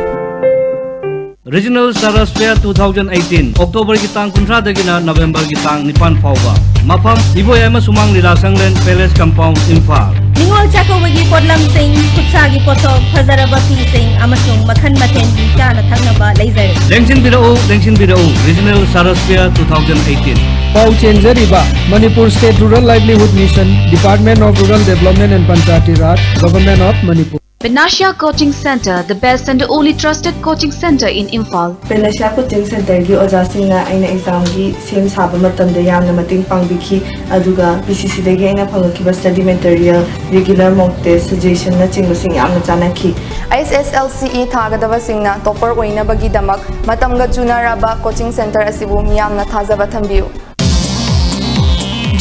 Regional Saras Fair two thousand eighteen, October ꯒꯤ ꯇꯥꯡ ꯀꯨꯟꯊ꯭ꯔꯥꯗꯒꯤꯅ November ꯒꯤ ꯇꯥꯡ ꯅꯤꯄꯥꯟ ꯐꯥꯎꯕ꯫ ꯃꯐꯝ: ꯏꯕꯣꯌꯥꯏꯃ ꯁꯨꯃꯥꯡ ꯂꯤꯂꯥ ꯁꯪꯂꯦꯟ, Palace Compound, ꯏꯝꯐꯥꯜ꯫ ꯅꯤꯉꯣꯜ ꯆꯥꯛꯀꯧꯕꯒꯤ ꯄꯣꯠꯂꯝꯁꯤꯡ, ꯈꯨꯠꯁꯥꯒꯤ ꯄꯣꯠꯊꯣꯛ, ꯐꯖꯔꯕ ꯐꯤꯁꯤꯡ ꯑꯃꯁꯨꯡ ꯃꯈꯜ ꯃꯊꯦꯜꯒꯤ ꯆꯥꯅ ꯊꯛꯅꯕ ꯂꯩꯖꯔꯦ꯫ ꯂꯦꯡꯁꯤꯟꯕꯤꯔꯛꯎ, ꯂꯦꯡꯁꯤꯟꯕꯤꯔꯛꯎ, Regional Saras Fair two thousand eighteen꯫ ꯄꯥꯎ ꯆꯦꯟꯖꯔꯤꯕ: Manipur State Rural Livelihood Mission, Department of Rural Development and Panchayati Raj, Government of Manipur꯫ Panacea Coaching Center, the best and only trusted coaching center in Imphal. Panacea Coaching Centerꯒꯤ ꯑꯣꯖꯥꯁꯤꯡꯅ ꯑꯩꯅ ꯑꯦꯛꯖꯥꯝꯒꯤ ꯁꯦꯝ ꯁꯥꯕ ꯃꯇꯝꯗ ꯌꯥꯝꯅ ꯃꯇꯦꯡ ꯄꯥꯡꯕꯤꯈꯤ, ꯑꯗꯨꯒ ꯄꯤ ꯁꯤ ꯁꯤꯗꯒꯤ ꯑꯩꯅ ꯐꯪꯂꯛꯈꯤꯕ study material, regular mock test, suggestionꯅꯆꯤꯡꯕꯁꯤꯡ ꯌꯥꯝꯅ ꯆꯥꯟꯅꯈꯤ꯫ ꯑꯦꯁ ꯑꯦꯁ ꯑꯦꯜ ꯁꯤ ꯏ ꯊꯥꯒꯗꯕꯁꯤꯡꯅ topper ꯑꯣꯏꯅꯕꯒꯤꯗꯃꯛ ꯃꯇꯝꯒ ꯆꯨꯅꯔꯕ coaching center ꯑꯁꯤꯕꯨ ꯃꯤꯌꯥꯝꯅ ꯊꯥꯖꯕ ꯊꯝꯕꯤꯌꯨ꯫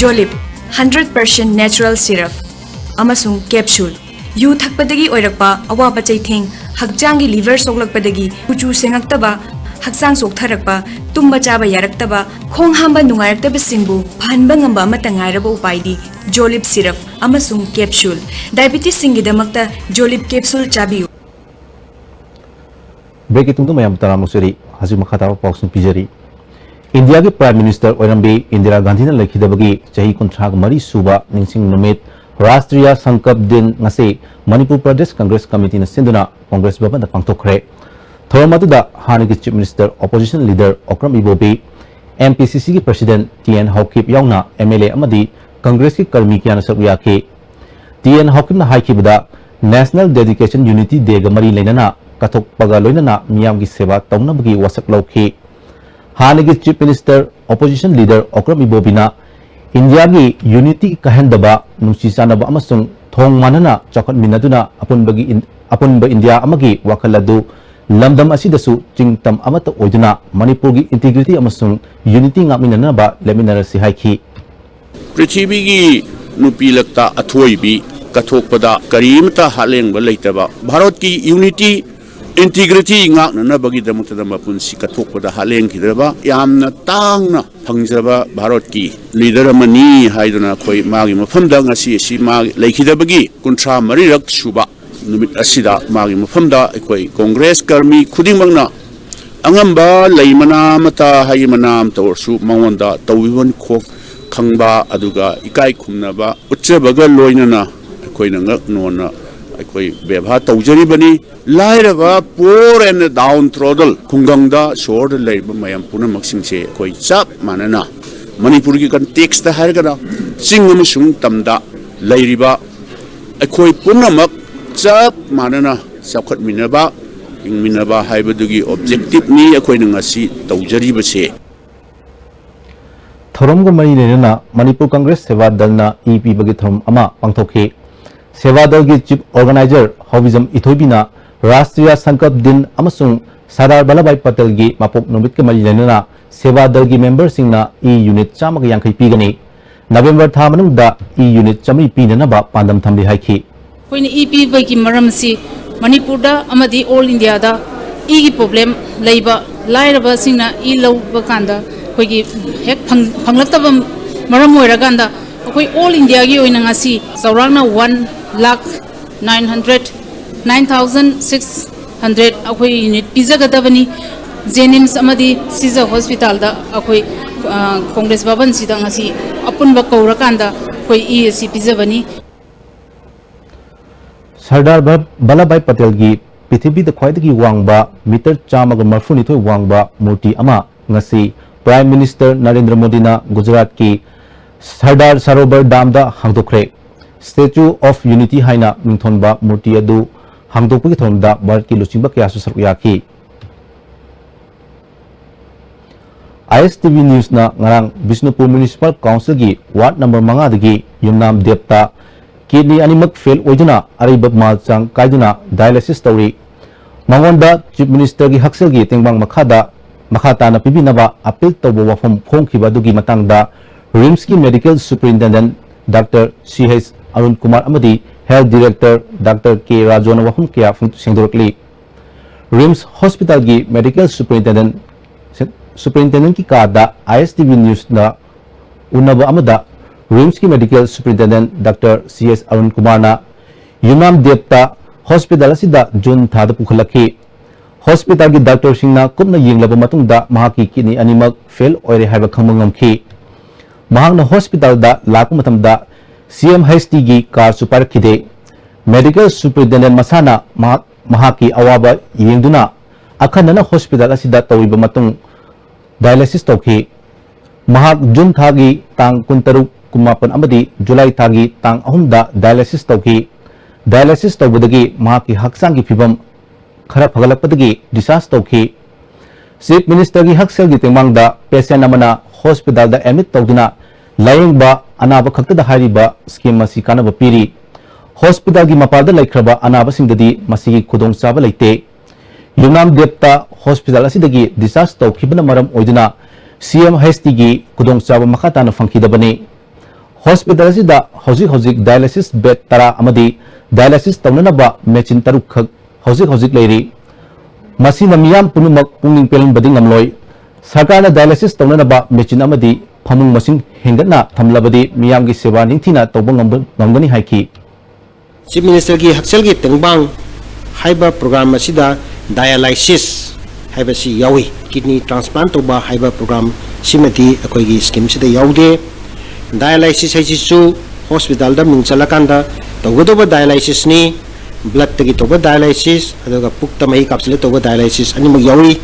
Jolib, hundred percent natural syrup ꯑꯃꯁꯨꯡ capsule꯫ ꯌꯨ ꯊꯛꯄꯗꯒꯤ ꯑꯣꯏꯔꯛꯄ ꯑꯋꯥꯕ ꯆꯩꯊꯦꯡ, ꯍꯛꯆꯥꯡꯒꯤ liver ꯁꯣꯛꯂꯛꯄꯗꯒꯤ ꯀꯨꯆꯨ ꯁꯦꯡꯉꯛꯇꯕ, ꯍꯛꯆꯥꯡ ꯆꯣꯛꯊꯔꯛꯄ, ꯇꯨꯝꯕ ꯆꯥꯕ ꯌꯥꯔꯛꯇꯕ, ꯈꯣꯡ ꯍꯥꯝꯕ ꯅꯨꯡꯉꯥꯏꯔꯛꯇꯕꯁꯤꯡꯕꯨ ꯐꯍꯟꯕ ꯉꯝꯕ ꯑꯃꯠꯇ ꯉꯥꯏꯔꯕ ꯎꯄꯥꯏꯗꯤ Jolib syrup ꯑꯃꯁꯨꯡ capsule꯫ Diabetesꯁꯤꯡꯒꯤꯗꯃꯛꯇ Jolib capsule ꯆꯥꯕꯤꯌꯨ꯫ Breakꯀꯤ ꯇꯨꯡꯗ ꯃꯌꯥꯝ ꯇꯔꯥꯝꯅ ꯑꯣꯛꯆꯔꯤ꯫ ꯍꯧꯖꯤꯛ ꯃꯈꯥ ꯇꯥꯕ ꯄꯥꯎꯁꯤꯡ ꯄꯤꯖꯔꯤ꯫ ꯏꯟꯗꯤꯌꯥꯒꯤ Prime Minister ꯑꯣꯏꯔꯝꯕꯤ ꯏꯟꯗꯤꯔꯥ ꯒꯥꯟꯙꯤꯅ ꯂꯩꯈꯤꯗꯕꯒꯤ ꯆꯍꯤ ꯀꯨꯟꯊ꯭ꯔꯥꯒ ꯃꯔꯤ ꯁꯨꯕ ꯅꯤꯡꯁꯤꯡ ꯅꯨꯃꯤꯠ ꯔꯥꯁꯇ꯭ꯔꯤꯌꯥ ꯁꯪꯀꯜꯞ ꯗꯤꯟ ꯉꯁꯤ ꯃꯅꯤꯄꯨꯔ ꯄ꯭ꯔꯗꯦꯁ ꯀꯪꯒ꯭ꯔꯦꯁ ꯀꯃꯤꯇꯤꯅ ꯁꯤꯟꯗꯨꯅ ꯀꯪꯒ꯭ꯔꯦꯁ ꯚꯕꯟꯗ ꯄꯥꯡꯊꯣꯛꯈ꯭ꯔꯦ꯫ ꯊꯧꯔꯝ ꯑꯗꯨꯗ ꯍꯥꯟꯅꯒꯤ Chief Minister, Opposition Leader Okram ꯏꯕꯣꯕꯤ, M P C Cꯒꯤ President T N Haokip ꯌꯥꯎꯅ M L A ꯑꯃꯗꯤ ꯀꯪꯒ꯭ꯔꯦꯁꯀꯤ ꯀꯔꯃꯤ ꯀꯌꯥꯅ ꯁꯔꯨꯛ ꯌꯥꯈꯤ꯫ T N ꯍꯥꯎꯀꯤꯞꯅ ꯍꯥꯏꯈꯤꯕꯗ, National Dedication Unity Dayꯒ ꯃꯔꯤ ꯂꯩꯅꯅ ꯀꯠꯊꯣꯛꯄꯒ ꯂꯣꯏꯅꯅ ꯃꯤꯌꯥꯝꯒꯤ ꯁꯦꯕꯥ ꯇꯧꯅꯕꯒꯤ ꯋꯥꯁꯛ ꯂꯧꯈꯤ꯫ ꯍꯥꯟꯅꯒꯤ Chief Minister, Opposition Leader Okram ꯏꯕꯣꯕꯤꯅ ꯏꯟꯗꯤꯌꯥꯒꯤ unity ꯀꯥꯏꯍꯟꯗꯕ, ꯅꯨꯡꯁꯤ ꯆꯥꯟꯅꯕ ꯑꯃꯁꯨꯡ ꯊꯣꯡ ꯃꯥꯟꯅꯅ ꯆꯥꯎꯈꯠꯃꯤꯟꯅꯗꯨꯅ ꯑꯄꯨꯟꯕꯒꯤ ꯏꯟ-, ꯑꯄꯨꯟꯕ ꯏꯟꯗꯤꯌꯥ ꯑꯃꯒꯤ ꯋꯥꯈꯜ ꯑꯗꯨ ꯂꯝꯗꯝ ꯑꯁꯤꯗꯁꯨ ꯆꯤꯡꯇꯝ ꯑꯃꯠꯇ ꯑꯣꯏꯗꯨꯅ ꯃꯅꯤꯄꯨꯔꯒꯤ integrity ꯑꯃꯁꯨꯡ unity ꯉꯥꯛꯃꯤꯟꯅꯅꯕ ꯂꯦꯞꯃꯤꯟꯅꯔꯁꯤ ꯍꯥꯏꯈꯤ꯫ ꯄ꯭ꯔꯤꯊꯤꯕꯤꯒꯤ ꯅꯨꯄꯤ ꯂꯛꯇ ꯑꯊꯣꯏꯕꯤ ꯀꯠꯊꯣꯛꯄꯗ ꯀꯔꯤꯃꯇ ꯍꯥꯠꯂꯦꯡꯕ ꯂꯩꯇꯕ, ꯚꯥꯔꯠꯀꯤ unity, integrity ꯉꯥꯛꯅꯅꯕꯒꯤꯗꯃꯛꯇꯗ ꯃꯄꯨꯟꯁꯤ ꯀꯠꯊꯣꯛꯄꯗ ꯍꯥꯠꯂꯦꯡꯈꯤꯗ꯭ꯔꯕ, ꯌꯥꯝꯅ ꯇꯥꯡꯅ ꯐꯪꯖꯕ ꯚꯥꯔꯠꯀꯤ leader ꯑꯃꯅꯤ ꯍꯥꯏꯗꯨꯅ ꯑꯩꯈꯣꯏ ꯃꯥꯒꯤ ꯃꯐꯝꯗ ꯉꯁꯤ ꯑꯁꯤ ꯃꯥ ꯂꯩꯈꯤꯗꯕꯒꯤ ꯀꯨꯟꯊ꯭ꯔꯥ ꯃꯔꯤꯔꯛ ꯁꯨꯕ ꯅꯨꯃꯤꯠ ꯑꯁꯤꯗ ꯃꯥꯒꯤ ꯃꯐꯝꯗ ꯑꯩꯈꯣꯏ ꯀꯪꯒ꯭ꯔꯦꯁ ꯀꯔꯃꯤ ꯈꯨꯗꯤꯡꯃꯛꯅ ꯑꯉꯝꯕ ꯂꯩ ꯃꯅꯥ ꯑꯃꯇ, ꯍꯩ ꯃꯅꯥ ꯑꯃꯇ ꯑꯣꯏꯔꯁꯨ ꯃꯉꯣꯟꯗ ꯇꯧꯕꯤꯐꯝ ꯈꯣ-, ꯈꯪꯕ, ꯑꯗꯨꯒ ꯏꯀꯥꯏ ꯈꯨꯝꯅꯕ ꯎꯠꯆꯕꯒ ꯂꯣꯏꯅꯅ ꯑꯩꯈꯣꯏꯅ ꯉꯛ ꯅꯣꯟꯅ ꯑꯩꯈꯣꯏ ꯕꯦꯕꯥꯔ ꯇꯧꯖꯔꯤꯕꯅꯤ꯫ ꯂꯥꯏꯔꯕ, poor and downtrodden, ꯈꯨꯡꯒꯪꯗ, ꯁꯣꯍꯣꯔꯗ ꯂꯩꯔꯤꯕ ꯃꯌꯥꯝ ꯄꯨꯝꯅꯃꯛꯁꯤꯡꯁꯦ ꯑꯩꯈꯣꯏ ꯆꯞ ꯃꯥꯟꯅꯅ ꯃꯅꯤꯄꯨꯔꯒꯤ context ꯍꯥꯏꯔꯒꯅ ꯆꯤꯡ ꯑꯃꯁꯨꯡ ꯇꯝꯗ ꯂꯩꯔꯤꯕ ꯑꯩꯈꯣꯏ ꯄꯨꯝꯅꯃꯛ ꯆꯞ ꯃꯥꯟꯅꯅ ꯆꯥꯎꯈꯠꯃꯤꯟꯅꯕ, ꯍꯤꯡꯃꯤꯟꯅꯕ ꯍꯥꯏꯕꯗꯨꯒꯤ objective ꯅꯤ ꯑꯩꯈꯣꯏꯅ ꯉꯁꯤ ꯇꯧꯖꯔꯤꯕꯁꯦ꯫ ꯊꯧꯔꯝꯒ ꯃꯔꯤ ꯂꯩꯅꯅ ꯃꯅꯤꯄꯨꯔ ꯀꯪꯒ꯭ꯔꯦꯁ ꯁꯦꯕꯥ ꯗꯜꯅ ꯏ ꯄꯤꯕꯒꯤ ꯊꯧꯔꯝ ꯑꯃ ꯄꯥꯡꯊꯣꯛꯈꯤ꯫ ꯁꯦꯕꯥ ꯗꯜꯒꯤ chief organizer ꯍꯥꯎꯕꯤꯖꯝ ꯏꯊꯣꯏꯕꯤꯅ ꯔꯥꯁꯇ꯭ꯔꯤꯌꯥ ꯁꯪꯀꯜꯞ ꯗꯤꯟ ꯑꯃꯁꯨꯡ ꯁꯔꯗꯥꯔ ꯚꯜꯂꯚ ꯚꯥꯏ ꯄꯇꯦꯜꯒꯤ ꯃꯄꯣꯛ ꯅꯨꯃꯤꯠꯀ ꯃꯔꯤ ꯂꯩꯅꯅ ꯁꯦꯕꯥ ꯗꯜꯒꯤ memberꯁꯤꯡꯅ ꯏ unit ꯆꯥꯝꯃꯒ ꯌꯥꯡꯈꯩ ꯄꯤꯒꯅꯤ꯫ ꯅꯕꯦꯝꯕꯔ ꯊꯥ ꯃꯅꯨꯡꯗ ꯏ unit ꯆꯥꯃꯔꯤ ꯄꯤꯅꯅꯕ ꯄꯥꯟꯗꯝ ꯊꯝꯂꯤ ꯍꯥꯏꯈꯤ꯫ ꯑꯩꯈꯣꯏꯅ ꯏ ꯄꯤꯕꯒꯤ ꯃꯔꯝꯁꯤ ꯃꯅꯤꯄꯨꯔꯗ ꯑꯃꯗꯤ all Indiaꯗ ꯏꯒꯤ problem ꯂꯩꯕ, ꯂꯥꯏꯔꯕꯁꯤꯡꯅ ꯏ ꯂꯧꯕ ꯀꯥꯟꯗ ꯑꯩꯈꯣꯏꯒꯤ ꯍꯦꯛ ꯐꯪ-, ꯐꯪꯂꯛꯇꯕ ꯃꯔꯝ ꯑꯣꯏꯔꯀꯥꯟꯗ ꯑꯩꯈꯣꯏ all Indiaꯒꯤ ꯑꯣꯏꯅ ꯉꯁꯤ ꯆꯥꯎꯔꯥꯛꯅ one lakh nine hundred, nine thousand six hundred ꯑꯩꯈꯣꯏ unit ꯄꯤꯖꯒꯗꯕꯅꯤ꯫ JNIMS ꯑꯃꯗꯤ ꯁꯤꯖ hospitalꯗ ꯑꯩꯈꯣꯏ, ꯑ, ꯀꯣꯡꯒ꯭ꯔꯦꯁ ꯚꯕꯟꯁꯤꯗ ꯉꯁꯤ ꯑꯄꯨꯟꯕ ꯀꯧꯔꯀꯥꯟꯗ ꯑꯩꯈꯣꯏ ꯏ ꯑꯁꯤ ꯄꯤꯖꯕꯅꯤ꯫ ꯁꯔꯗꯥꯔ ꯚ-, ꯚꯜꯂꯚ ꯚꯥꯏ ꯄꯇꯦꯜꯒꯤ ꯄ꯭ꯔꯤꯊꯤꯕꯤꯗ ꯈ꯭ꯋꯥꯏꯗꯒꯤ ꯋꯥꯡꯕ meter ꯆꯥꯝꯃꯒ ꯃꯔꯤꯐꯨꯅꯤꯊꯣꯏ ꯋꯥꯡꯕ ꯃꯨꯔꯇꯤ ꯑꯃ ꯉꯁꯤ Prime Minister ꯅꯔꯦꯟꯗ꯭ꯔ ꯃꯣꯗꯤꯅ ꯒꯨꯖꯔꯥꯠꯀꯤ ꯁꯔꯗꯥꯔ ꯁꯔꯣꯕꯔ ꯗꯥꯝꯗ ꯍꯥꯡꯗꯣꯛꯈ꯭ꯔꯦ꯫ Statue of Unity ꯍꯥꯏꯅ ꯃꯤꯡꯊꯣꯟꯕ ꯃꯨꯔꯇꯤ ꯑꯗꯨ ꯍꯥꯡꯗꯣꯛꯄꯒꯤ ꯊꯧꯔꯝꯗ ꯚꯥꯔꯠꯀꯤ ꯂꯨꯆꯤꯡꯕ ꯀꯌꯥꯁꯨ ꯁꯔꯨꯛ ꯌꯥꯈꯤ꯫ ISTV Newsꯅ ꯉꯔꯥꯡ ꯕꯤꯁꯅꯨꯄꯨꯔ Municipal Councilꯒꯤ ward number ꯃꯉꯥꯗꯒꯤ ꯌꯨꯝꯅꯥꯝ ꯗꯦꯕꯇ kidney ꯑꯅꯤꯃꯛ fail ꯑꯣꯏꯗꯨꯅ ꯑꯔꯩꯕ ꯃꯥꯜ ꯆꯥꯡ ꯀꯥꯏꯗꯨꯅ dialysis ꯇꯧꯔꯤ꯫ ꯃꯉꯣꯟꯗ Chief Ministerꯒꯤ ꯍꯛꯁꯦꯜꯒꯤ ꯇꯦꯡꯕꯥꯡ ꯃꯈꯥꯗ ꯃꯈꯥ ꯇꯥꯅ ꯄꯤꯕꯤꯅꯕ appeal ꯇꯧꯕ ꯋꯥꯐꯝ ꯐꯣꯡꯈꯤꯕ ꯑꯗꯨꯒꯤ ꯃꯇꯥꯡꯗ RIMSꯀꯤ Medical Superintendent Doctor C H Arun Kumar ꯑꯃꯗꯤ Health Director Doctor K ꯔꯥꯖꯨꯅ ꯋꯥꯐꯝ ꯀꯌꯥ ꯐꯣꯡ-, ꯁꯦꯡꯗꯣꯔꯛꯂꯤ꯫ RIMS Hospitalꯒꯤ Medical Superintendent, Superintendentꯀꯤ ꯀꯥꯗ ISTV Newsꯅ ꯎꯅꯕ ꯑꯃꯗ RIMSꯀꯤ Medical Superintendent Doctor C H Arun Kumarꯅ ꯌꯨꯝꯅꯥꯝ ꯗꯦꯕꯇ hospital ꯑꯁꯤꯗ June ꯊꯥꯗ ꯄꯨꯈꯠꯂꯛꯈꯤ꯫ ꯍꯣꯁꯄꯤꯇꯥꯜꯒꯤ ꯗꯥꯛꯇꯔꯁꯤꯡꯅ ꯀꯨꯞꯅ ꯌꯦꯡꯂꯕ ꯃꯇꯨꯡꯗ ꯃꯍꯥꯛꯀꯤ ꯀꯤꯗꯅꯤ ꯑꯅꯤꯃꯛ ꯐꯦꯜ ꯑꯣꯏꯔꯦ ꯍꯥꯏꯕ ꯈꯪꯕ ꯉꯝꯈꯤ꯫ ꯃꯍꯥꯛꯅ ꯍꯣꯁꯄꯤꯇꯥꯜꯗ ꯂꯥꯛꯄ ꯃꯇꯝꯗ ꯁꯤ ꯑꯦꯝ ꯑꯩꯆ ꯇꯤꯒꯤ ꯀꯥꯔꯗꯁꯨ ꯄꯥꯏꯔꯛꯈꯤꯗꯦ꯫ ꯃꯦꯗꯤꯀꯦꯜ ꯁꯨꯄꯔꯤꯟꯇꯦꯟꯗꯦꯟ ꯃꯁꯥꯅ ꯃꯍꯥꯛ, ꯃꯍꯥꯛꯀꯤ ꯑꯋꯥꯕ ꯌꯦꯡꯗꯨꯅ ꯑꯈꯟꯅꯅ ꯍꯣꯁꯄꯤꯇꯥꯜ ꯑꯁꯤꯗ ꯇꯧꯔꯤꯕ ꯃꯇꯨꯡ ꯗꯥꯏꯂꯥꯏꯁꯤꯁ ꯇꯧꯈꯤ꯫ ꯃꯍꯥꯛ ꯖꯨꯟ ꯊꯥꯒꯤ ꯇꯥꯡ ꯀꯨꯟꯇꯔꯨꯛ, ꯀꯨꯟꯃꯥꯄꯟ ꯑꯃꯗꯤ ꯖꯨꯂꯥꯏ ꯊꯥꯒꯤ ꯇꯥꯡ ꯑꯍꯨꯝꯗ ꯗꯥꯏꯂꯥꯏꯁꯤꯁ ꯇꯧꯈꯤ꯫ ꯗꯥꯏꯂꯥꯏꯁꯤꯁ ꯇꯧꯕꯗꯒꯤ ꯃꯍꯥꯛꯀꯤ ꯍꯛꯆꯥꯡꯒꯤ ꯐꯤꯕꯝ ꯈꯔ ꯐꯒꯠꯂꯛꯄꯗꯒꯤ ꯗꯤꯁꯆꯥꯔꯖ ꯇꯧꯈꯤ꯫ ꯆꯤꯐ ꯃꯤꯅꯤꯁꯇꯔꯒꯤ ꯍꯛꯁꯦꯜꯒꯤ ꯇꯦꯡꯕꯥꯡꯗ ꯄꯦꯁꯦꯟ ꯑꯃꯅ ꯍꯣꯁꯄꯤꯇꯥꯜꯗ ꯑꯦꯗꯃꯤꯠ ꯇꯧꯗꯨꯅ ꯂꯥꯌꯦꯡꯕ ꯑꯅꯥꯕ ꯈꯛꯇꯗ ꯍꯥꯏꯔꯤꯕ ꯁ꯭ꯀꯤꯝ ꯑꯁꯤ ꯀꯥꯟꯅꯕ ꯄꯤꯔꯤ꯫ ꯍꯣꯁꯄꯤꯇꯥꯜꯒꯤ ꯃꯄꯥꯟꯗ ꯂꯩꯈ꯭ꯔꯕ ꯑꯅꯥꯕꯁꯤꯡꯗꯗꯤ ꯃꯁꯤꯒꯤ ꯈꯨꯗꯣꯡꯆꯥꯕ ꯂꯩꯇꯦ꯫ ꯌꯨꯝꯅꯥꯝ ꯗꯦꯕꯇ ꯍꯣꯁꯄꯤꯇꯥꯜ ꯑꯁꯤꯗꯒꯤ ꯗꯤꯁꯆꯥꯔꯖ ꯇꯧꯈꯤꯕꯅ ꯃꯔꯝ ꯑꯣꯏꯗꯨꯅ ꯁꯤ ꯑꯦꯝ ꯑꯩꯆ ꯇꯤꯒꯤ ꯈꯨꯗꯣꯡꯆꯥꯕ ꯃꯈꯥ ꯇꯥꯅ ꯐꯪꯈꯤꯗꯕꯅꯤ꯫ ꯍꯣꯁꯄꯤꯇꯥꯜ ꯑꯁꯤꯗ ꯍꯧꯖꯤꯛ ꯍꯧꯖꯤꯛ ꯗꯥꯏꯂꯥꯏꯁꯤꯁ ꯕꯦꯗ ꯇꯔꯥ ꯑꯃꯗꯤ ꯗꯥꯏꯂꯥꯏꯁꯤꯁ ꯇꯧꯅꯅꯕ ꯃꯦꯆꯤꯟ ꯇꯔꯨꯛ ꯈꯛ ꯍꯧꯖꯤꯛ ꯍꯧꯖꯤꯛ ꯂꯩꯔꯤ꯫ ꯃꯁꯤꯅ ꯃꯤꯌꯥꯝ ꯄꯨꯝꯅꯃꯛ ꯄꯨꯛꯅꯤꯡ ꯄꯦꯜꯍꯟꯕꯗꯤ ꯉꯝꯂꯣꯏ꯫ ꯁꯔꯀꯥꯔꯅ ꯗꯥꯏꯂꯥꯏꯁꯤꯁ ꯇꯧꯅꯅꯕ ꯃꯦꯆꯤꯟ ꯑꯃꯗꯤ ꯐꯃꯨꯡ ꯃꯁꯤꯡ ꯍꯦꯟꯒꯠꯅ ꯊꯝꯂꯕꯗꯤ ꯃꯤꯌꯥꯝꯒꯤ ꯁꯦꯕꯥ ꯅꯤꯡꯊꯤꯅ ꯇꯧꯕ ꯉꯝꯕ-, ꯉꯝꯒꯅꯤ ꯍꯥꯏꯈꯤ꯫ ꯆꯤꯐ ꯃꯤꯅꯤꯁꯇꯔꯒꯤ ꯍꯛꯁꯦꯜꯒꯤ ꯇꯦꯡꯕꯥꯡ ꯍꯥꯏꯕ ꯄ꯭ꯔꯣꯒ꯭ꯔꯥꯝ ꯑꯁꯤꯗ ꯗꯥꯌꯥꯂꯥꯏꯁꯤꯁ ꯍꯥꯏꯕꯁꯤ ꯌꯥꯎꯏ꯫ ꯀꯤꯗꯅꯤ ꯇ꯭ꯔꯥꯟꯁꯄ꯭ꯂꯥꯟ ꯇꯧꯕ ꯍꯥꯏꯕ ꯄ꯭ꯔꯣꯒ꯭ꯔꯥꯝ ꯁꯤꯃꯗꯤ ꯑꯩꯈꯣꯏꯒꯤ ꯁ꯭ꯀꯤꯝꯁꯤꯗ ꯌꯥꯎꯗꯦ꯫ ꯗꯥꯌꯥꯂꯥꯏꯁꯤꯁ ꯍꯥꯏꯁꯤꯁꯨ ꯍꯣꯁꯄꯤꯇꯥꯜꯗ ꯃꯤꯡ ꯆꯜꯂꯀꯥꯟꯗ ꯇꯧꯒꯗꯧꯕ ꯗꯥꯌꯥꯂꯥꯏꯁꯤꯁꯅꯤ꯫ ꯕ꯭ꯂꯠꯇꯒꯤ ꯇꯧꯕ ꯗꯥꯌꯥꯂꯥꯏꯁꯤꯁ, ꯑꯗꯨꯒ ꯄꯨꯛꯇ ꯃꯍꯤ ꯀꯥꯞꯁꯤꯜꯂ ꯇꯧꯕ ꯗꯥꯌꯥꯂꯥꯏꯁꯤꯁ ꯑꯅꯤꯃꯛ ꯌꯥꯎꯔꯤ꯫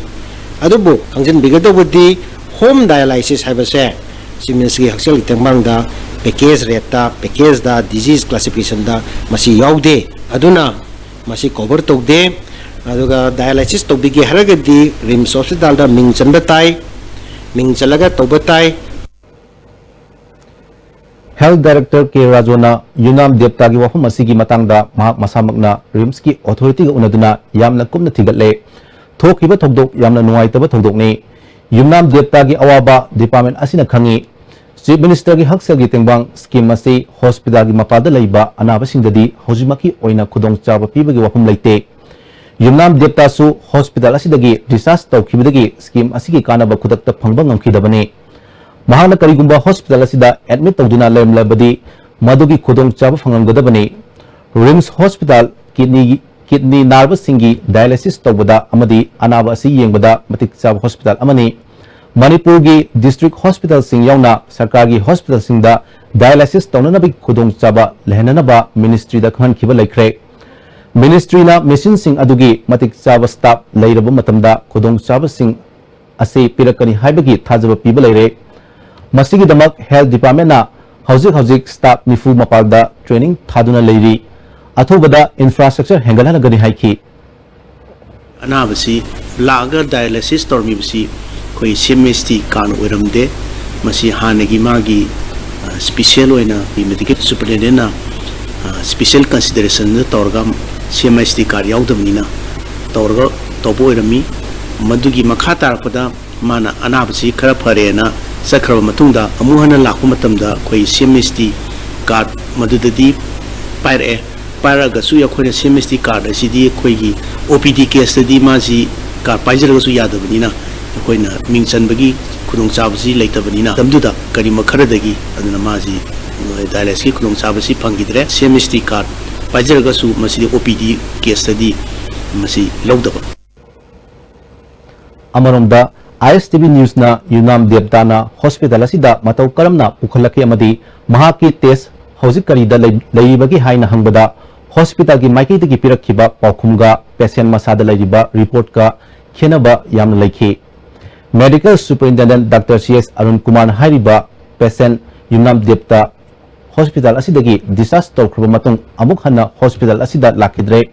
ꯑꯗꯨꯕꯨ ꯈꯪꯖꯤꯟꯕꯤꯒꯗꯧꯕꯗꯤ ꯍꯣꯝ ꯗꯥꯌꯥꯂꯥꯏꯁꯤꯁ ꯍꯥꯏꯕꯁꯦ ꯆꯤꯐ ꯃꯤꯅꯤꯁꯇꯔꯒꯤ ꯍꯛꯁꯦꯜꯒꯤ ꯇꯦꯡꯕꯥꯡꯗ ꯄꯦꯀꯦꯖ ꯔꯦꯠꯇ, ꯄꯦꯀꯦꯖꯇ, ꯗꯤꯖꯤꯁ ꯀ꯭ꯂꯥꯁꯤꯐꯤꯀꯦꯁꯟꯗ ꯃꯁꯤ ꯌꯥꯎꯗꯦ꯫ ꯑꯗꯨꯅ ꯃꯁꯤ ꯀꯣꯚꯔ ꯇꯧꯗꯦ꯫ ꯑꯗꯨꯒ ꯗꯥꯌꯥꯂꯥꯏꯁꯤꯁ ꯇꯧꯕꯤꯒꯦ ꯍꯥꯏꯔꯒꯗꯤ ꯔꯤꯝꯁ ꯍꯣꯁꯄꯤꯇꯥꯜꯗ ꯃꯤꯡ ꯆꯟꯕ ꯇꯥꯏ, ꯃꯤꯡ ꯆꯜꯂꯒ ꯇꯧꯕ ꯇꯥꯏ꯫ ꯍꯦꯜꯊ ꯗꯥꯏꯔꯦꯛꯇꯔ ꯀꯦ ꯔꯥꯖꯣꯅ ꯌꯨꯝꯅꯥꯝ ꯗꯦꯕꯇꯥꯒꯤ ꯋꯥꯐꯝ ꯑꯁꯤꯒꯤ ꯃꯇꯥꯡꯗ ꯃꯍꯥꯛ ꯃꯁꯥꯃꯛꯅ ꯔꯤꯝꯁꯀꯤ ꯑꯣꯊꯣꯔꯤꯇꯤꯒ ꯎꯅꯗꯨꯅ ꯌꯥꯝꯅ ꯀꯨꯞꯅ ꯊꯤꯒꯠꯂꯦ꯫ ꯊꯣꯛꯈꯤꯕ ꯊꯧꯗꯣꯛ ꯌꯥꯝꯅ ꯅꯨꯡꯉꯥꯏꯇꯕ ꯊꯧꯗꯣꯛꯅꯤ꯫ ꯌꯨꯝꯅꯥꯝ ꯗꯦꯕꯇꯥꯒꯤ ꯑꯋꯥꯕ ꯗꯤꯄꯥꯔꯠꯃꯦꯟ ꯑꯁꯤꯅ ꯈꯪꯏ꯫ ꯆꯤꯐ ꯃꯤꯅꯤꯁꯇꯔꯒꯤ ꯍꯛꯁꯦꯜꯒꯤ ꯇꯦꯡꯕꯥꯡ ꯁ꯭ꯀꯤꯝ ꯑꯁꯤ ꯍꯣꯁꯄꯤꯇꯥꯜꯒꯤ ꯃꯄꯥꯗ ꯂꯩꯕ ꯑꯅꯥꯕꯁꯤꯡꯗꯗꯤ ꯍꯧꯖꯤꯛꯃꯛꯀꯤ ꯑꯣꯏꯅ ꯈꯨꯗꯣꯡꯆꯥꯕ ꯄꯤꯕꯒꯤ ꯋꯥꯐꯝ ꯂꯩꯇꯦ꯫ ꯌꯨꯝꯅꯥꯝ ꯗꯦꯕꯇꯥꯁꯨ ꯍꯣꯁꯄꯤꯇꯥꯜ ꯑꯁꯤꯗꯒꯤ ꯗꯤꯁꯆꯥꯔꯖ ꯇꯧꯈꯤꯕꯗꯒꯤ ꯁ꯭ꯀꯤꯝ ꯑꯁꯤꯒꯤ ꯀꯥꯟꯅꯕ ꯈꯨꯗꯛꯇ ꯐꯪꯕ ꯉꯝꯈꯤꯗꯕꯅꯤ꯫ ꯃꯍꯥꯛꯅ ꯀꯔꯤꯒꯨꯝꯕ ꯍꯣꯁꯄꯤꯇꯥꯜ ꯑꯁꯤꯗ ꯑꯦꯗꯃꯤꯠ ꯇꯧꯗꯨꯅ ꯂꯩꯔꯝꯂꯕꯗꯤ ꯃꯗꯨꯒꯤ ꯈꯨꯗꯣꯡꯆꯥꯕ ꯐꯪꯂꯝꯒꯗꯕꯅꯤ꯫ ꯔꯤꯝꯁ ꯍꯣꯁꯄꯤꯇꯥꯜ ꯀꯤꯗꯅꯤꯒꯤ, ꯀꯤꯗꯅꯤ ꯅꯥꯔꯕꯁꯤꯡꯒꯤ dialysis ꯇꯧꯕꯗ ꯑꯃꯗꯤ ꯑꯅꯥꯕ ꯑꯁꯤ ꯌꯦꯡꯕꯗ ꯃꯇꯤꯛ ꯆꯥꯕ hospital ꯑꯃꯅꯤ꯫ ꯃꯅꯤꯄꯨꯔꯒꯤ district hospitalꯁꯤꯡ ꯌꯥꯎꯅ ꯁꯔꯀꯥꯔꯒꯤ hospitalꯁꯤꯡꯗ dialysis ꯇꯧꯅꯅꯕꯒꯤ ꯈꯨꯗꯣꯡꯆꯥꯕ ꯂꯩꯍꯟꯅꯅꯕ ministryꯗ ꯈꯪꯍꯟꯈꯤꯕ ꯂꯩꯈ꯭ꯔꯦ꯫ Ministryꯅ machineꯁꯤꯡ ꯑꯗꯨꯒꯤ ꯃꯇꯤꯛ ꯆꯥꯕ staff ꯂꯩꯔꯕ ꯃꯇꯝꯗ ꯈꯨꯗꯣꯡꯆꯥꯕꯁꯤꯡ ꯑꯁꯤ ꯄꯤꯔꯛꯀꯅꯤ ꯍꯥꯏꯕꯒꯤ ꯊꯥꯖꯕ ꯄꯤꯕ ꯂꯩꯔꯦ꯫ ꯃꯁꯤꯒꯤꯗꯃꯛ health departmentꯅ ꯍꯧꯖꯤꯛ ꯍꯧꯖꯤꯛ staff ꯅꯤꯐꯨ ꯃꯄꯥꯜꯗ training ꯊꯥꯗꯨꯅ ꯂꯩꯔꯤ꯫ ꯑꯊꯨꯕꯗ infrastructure ꯍꯦꯟꯒꯠꯍꯟꯒꯅꯤ ꯍꯥꯏꯈꯤ꯫ ꯑꯅꯥꯕꯁꯤ ꯂꯥꯛꯑꯒ dialysis ꯇꯧꯔꯝꯃꯤꯕꯁꯤ ꯑꯩꯈꯣꯏ C M H T card ꯑꯣꯏꯔꯝꯗꯦ꯫ ꯃꯁꯤ ꯍꯥꯟꯅꯒꯤ ꯃꯥꯒꯤ, ꯑ, special ꯑꯣꯏꯅ ꯑꯩꯈꯣꯏ medical superintendentꯅ, ꯑ, special considerationꯗ ꯇꯧꯔꯒ C M H T card ꯌꯥꯎꯗꯕꯅꯤꯅ ꯇꯧꯔꯒ ꯇꯧꯕ ꯑꯣꯏꯔꯝꯃꯤ꯫ ꯃꯗꯨꯒꯤ ꯃꯈꯥ ꯇꯥꯔꯛꯄꯗ ꯃꯥꯅ ꯑꯅꯥꯕꯁꯤ ꯈꯔ ꯐꯔꯦꯅ ꯆꯠꯈ꯭ꯔꯕ ꯃꯇꯨꯡꯗ ꯑꯃꯨꯛ ꯍꯟꯅ ꯂꯥꯛꯄ ꯃꯇꯝꯗ ꯑꯩꯈꯣꯏ C M H T card ꯃꯗꯨꯗꯗꯤ ꯄꯥꯏꯔꯛꯑꯦ꯫ ꯄꯥꯏꯔꯛꯑꯒꯁꯨ ꯑꯩꯈꯣꯏꯅ C M H T card ꯑꯁꯤꯗꯤ ꯑꯩꯈꯣꯏꯒꯤ O P D caseꯇꯗꯤ ꯃꯥꯁꯤ card ꯄꯥꯏꯖꯔꯒꯁꯨ ꯌꯥꯗꯕꯅꯤꯅ ꯑꯩꯈꯣꯏꯅ ꯃꯤꯡ ꯆꯟꯕꯒꯤ ꯈꯨꯗꯣꯡꯆꯥꯕꯁꯤ ꯂꯩꯇꯕꯅꯤꯅ ꯃꯇꯝꯗꯨꯗ ꯀꯔꯤꯒꯨꯝꯕ ꯈꯔꯗꯒꯤ ꯑꯗꯨꯅ ꯃꯥꯁꯤ dialysisꯀꯤ ꯈꯨꯗꯣꯡꯆꯥꯕꯁꯤ ꯐꯪꯈꯤꯗ꯭ꯔꯦ꯫ C M H T card ꯄꯥꯏꯖꯔꯒꯁꯨ ꯃꯁꯤꯗꯤ O P D caseꯇꯗꯤ ꯃꯁꯤ ꯂꯧꯗꯕ꯫ ꯑꯃꯔꯣꯝꯗ, I S T V Newsꯅ Yumnam ꯗꯦꯕꯇꯥꯅ hospital ꯑꯁꯤꯗ ꯃꯇꯧ ꯀꯔꯝꯅ ꯄꯨꯈꯠꯂꯛꯈꯤ ꯑꯃꯗꯤ ꯃꯍꯥꯛꯀꯤ test ꯍꯧꯖꯤꯛ ꯀꯔꯤꯗ ꯂꯩ-, ꯂꯩꯔꯤꯕꯒꯦ ꯍꯥꯏꯅ ꯍꯪꯕꯗ, hospitalꯒꯤ ꯃꯥꯏꯀꯩꯗꯒꯤ ꯄꯤꯔꯛꯈꯤꯕ ꯄꯥꯎꯈꯨꯝꯒ patient ꯃꯁꯥꯗ ꯂꯩꯔꯤꯕ reportꯀ ꯈꯦꯠꯅꯕ ꯌꯥꯝꯅ ꯂꯩꯈꯤ꯫ Medical Superintendent Doctor C S Arun ꯀꯨꯃꯥꯔꯅ ꯍꯥꯏꯔꯤꯕ patient ꯌꯨꯝꯅꯥꯝ ꯗꯦꯕꯇ hospital ꯑꯁꯤꯗꯒꯤ discharge ꯇꯧꯈ꯭ꯔꯕ ꯃꯇꯨꯡ ꯑꯃꯨꯛ ꯍꯟꯅ hospital ꯑꯁꯤꯗ ꯂꯥꯛꯈꯤꯗ꯭ꯔꯦ꯫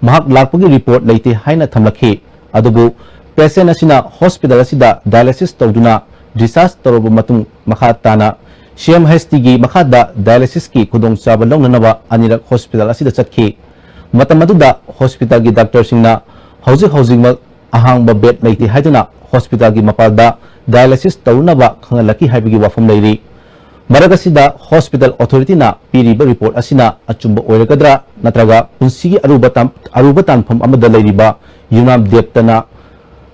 ꯃꯍꯥꯛ ꯂꯥꯛꯄꯒꯤ report ꯂꯩꯇꯦ ꯍꯥꯏꯅ ꯊꯝꯂꯛꯈꯤ꯫ ꯑꯗꯨꯕꯨ patient ꯑꯁꯤꯅ hospital ꯑꯁꯤꯗ dialysis ꯇꯧꯗꯨꯅ discharge ꯇꯧꯔꯕ ꯃꯇꯨꯡ ꯃꯈꯥ ꯇꯥꯅ C M H Tꯒꯤ ꯃꯈꯥꯗ dialysisꯀꯤ ꯈꯨꯗꯣꯡꯆꯥꯕ ꯂꯧꯅꯅꯕ ꯑꯅꯤꯔꯛ hospital ꯑꯁꯤꯗ ꯆꯠꯈꯤ꯫ ꯃꯇꯝ ꯑꯗꯨꯗ hospitalꯒꯤ doctorꯁꯤꯡꯅ ꯍꯧꯖꯤꯛ ꯍꯧꯖꯤꯛꯃꯛ ꯑꯍꯥꯡꯕ bed ꯂꯩꯇꯦ ꯍꯥꯏꯗꯨꯅ hospitalꯒꯤ ꯃꯄꯥꯜꯗ dialysis ꯇꯧꯅꯕ ꯈꯪꯍꯜꯂꯛꯈꯤ ꯍꯥꯏꯕꯒꯤ ꯋꯥꯐꯝ ꯂꯩꯔꯤ꯫ ꯃꯔꯛ ꯑꯁꯤꯗ hospital authorityꯅ ꯄꯤꯔꯤꯕ report ꯑꯁꯤꯅ ꯑꯆꯨꯝꯕ ꯑꯣꯏꯔꯒꯗ꯭ꯔꯥ ꯅꯠꯇ꯭ꯔꯒ ꯄꯨꯟꯁꯤꯒꯤ ꯑꯔꯨꯕ ꯇꯥꯟ-, ꯑꯔꯨꯕ ꯇꯥꯟꯐꯝ ꯑꯃꯗ ꯂꯩꯔꯤꯕ ꯌꯨꯝꯅꯥꯝ ꯗꯦꯕꯇꯅ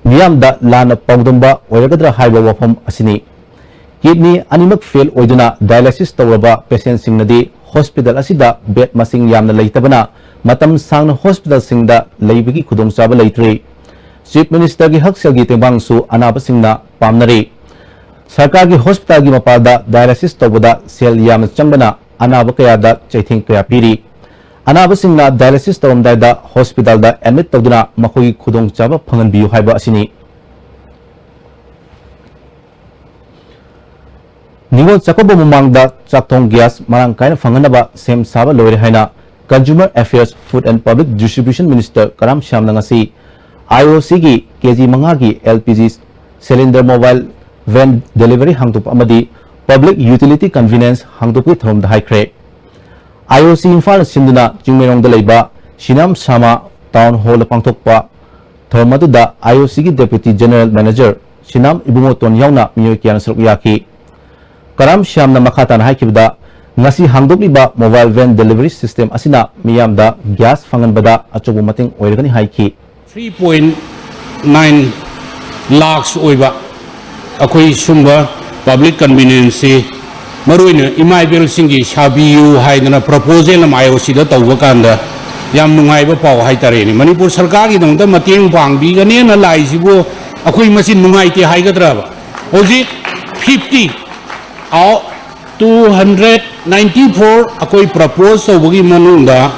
ꯃꯤꯌꯥꯝꯗ ꯂꯥꯟꯅ ꯄꯥꯎꯗꯝꯕ ꯑꯣꯏꯔꯒꯗ꯭ꯔꯥ ꯍꯥꯏꯕ ꯋꯥꯐꯝ ꯑꯁꯤꯅꯤ꯫ Kidney ꯑꯅꯤꯃꯛ fail ꯑꯣꯏꯗꯨꯅ dialysis ꯇꯧꯔꯕ patientꯁꯤꯡꯅꯗꯤ hospital ꯑꯁꯤꯗ bed ꯃꯁꯤꯡ ꯌꯥꯝꯅ ꯂꯩꯇꯕꯅ ꯃꯇꯝ ꯁꯥꯡꯅ ꯍꯣꯁꯄꯤꯇꯥꯜꯁꯤꯡꯗ ꯂꯩꯕꯒꯤ ꯈꯨꯗꯣꯡꯆꯥꯕ ꯂꯩꯇ꯭ꯔꯦ꯫ ꯆꯤꯐ ꯃꯤꯅꯤꯁꯇꯔꯒꯤ ꯍꯛꯁꯦꯜꯒꯤ ꯇꯦꯡꯕꯥꯡꯁꯨ ꯑꯅꯥꯕꯁꯤꯡꯅ ꯄꯥꯝꯅꯔꯤ꯫ ꯁꯔꯀꯥꯔꯒꯤ ꯍꯣꯁꯄꯤꯇꯥꯜꯒꯤ ꯃꯄꯥꯗ ꯗꯥꯏꯂꯥꯏꯁꯤꯁ ꯇꯧꯕꯗ ꯁꯦꯜ ꯌꯥꯝꯅ ꯆꯪꯕꯅ ꯑꯅꯥꯕ ꯀꯌꯥꯗ ꯆꯩꯊꯦꯡ ꯀꯌꯥ ꯄꯤꯔꯤ꯫ ꯑꯅꯥꯕꯁꯤꯡꯅ ꯗꯥꯏꯂꯥꯏꯁꯤꯁ ꯇꯧꯔꯝꯗꯥꯏꯗ ꯍꯣꯁꯄꯤꯇꯥꯜꯗ ꯑꯦꯗꯃꯤꯠ ꯇꯧꯗꯨꯅ ꯃꯈꯣꯏꯒꯤ ꯈꯨꯗꯣꯡꯆꯥꯕ ꯐꯪꯍꯟꯕꯤꯌꯨ ꯍꯥꯏꯕ ꯑꯁꯤꯅꯤ꯫ ꯅꯤꯉꯣꯜ ꯆꯥꯛꯀꯧꯕ ꯃꯃꯥꯡꯗ ꯆꯥꯛꯊꯣꯡ ꯒ꯭ꯌꯥꯁ ꯃꯔꯥꯡ ꯀꯥꯏꯅ ꯐꯪꯍꯟꯅꯕ ꯁꯦꯝ ꯁꯥꯕ ꯂꯣꯏꯔꯦ ꯍꯥꯏꯅ Consumer Affairs, Food and Public Distribution Minister ꯀꯔꯥꯝ ꯁ꯭ꯌꯥꯝꯅ ꯉꯁꯤ ꯑꯥꯏ ꯑꯣ ꯁꯤꯒꯤ ꯀꯦ ꯖꯤ ꯃꯉꯥꯒꯤ L P G cylinder mobile van delivery ꯍꯥꯡꯗꯣꯛꯄ ꯑꯃꯗꯤ Public Utility Convenience ꯍꯥꯡꯗꯣꯛꯄꯒꯤ ꯊꯧꯔꯝꯗ ꯍꯥꯏꯈ꯭ꯔꯦ꯫ ꯑꯥꯏ ꯑꯣ ꯁꯤ ꯏꯝꯐꯥꯜꯅ ꯁꯤꯟꯗꯨꯅ ꯆꯤꯡꯃꯩꯔꯣꯡꯗ ꯂꯩꯕ ꯁꯤꯅꯥꯝ ꯁꯥꯃꯥ ꯇꯥꯎꯟ ꯍꯣꯜꯗ ꯄꯥꯡꯊꯣꯛꯄ ꯊꯧꯔꯝ ꯑꯗꯨꯗ ꯑꯥꯏ ꯑꯣ ꯁꯤꯒꯤ Deputy General Manager ꯁꯤꯅꯥꯝ ꯏꯕꯨꯡꯉꯣꯇꯣꯟ ꯌꯥꯎꯅ ꯃꯤꯑꯣꯏ ꯀꯌꯥꯅ ꯁꯔꯨꯛ ꯌꯥꯈꯤ꯫ ꯀꯔꯥꯝ ꯁ꯭ꯌꯥꯝꯅ ꯃꯈꯥ ꯇꯥꯅ ꯍꯥꯏꯈꯤꯕꯗ, ꯉꯁꯤ ꯍꯥꯡꯗꯣꯛꯂꯤꯕ mobile van delivery system ꯑꯁꯤꯅ ꯃꯤꯌꯥꯝꯗ ꯒ꯭ꯌꯥꯁ ꯐꯪꯍꯟꯕꯗ ꯑꯆꯧꯕ ꯃꯇꯦꯡ ꯑꯣꯏꯔꯒꯅꯤ ꯍꯥꯏꯈꯤ꯫ Three point nine lakhs ꯑꯣꯏꯕ ꯑꯩꯈꯣꯏ ꯁꯨꯝꯕ public convenienceꯁꯤ ꯃꯔꯨꯑꯣꯏꯅ ꯏꯃꯥ ꯏꯕꯦꯜꯁꯤꯡꯒꯤ ꯁꯥꯕꯤꯌꯨ ꯍꯥꯏꯗꯅ proposal ꯑꯃ ꯑꯥꯏ ꯑꯣ ꯁꯤꯗ ꯇꯧꯕ ꯀꯥꯟꯗ ꯌꯥꯝ ꯅꯨꯡꯉꯥꯏꯕ ꯄꯥꯎ ꯍꯥꯏꯇꯥꯔꯦꯅꯦ꯫ ꯃꯅꯤꯄꯨꯔ ꯁꯔꯀꯥꯔꯒꯤꯗꯃꯛꯇ ꯃꯇꯦꯡ ꯄꯥꯡꯕꯤꯒꯅꯦꯅ ꯂꯥꯛꯏꯁꯤꯕꯨ ꯑꯩꯈꯣꯏ ꯃꯁꯤ ꯅꯨꯡꯉꯥꯏꯇꯦ ꯍꯥꯏꯒꯗ꯭ꯔꯕ? ꯍꯧꯖꯤꯛ fifty, two hundred ninety four ꯑꯩꯈꯣꯏ propose ꯇꯧꯕꯒꯤ ꯃꯅꯨꯡꯗ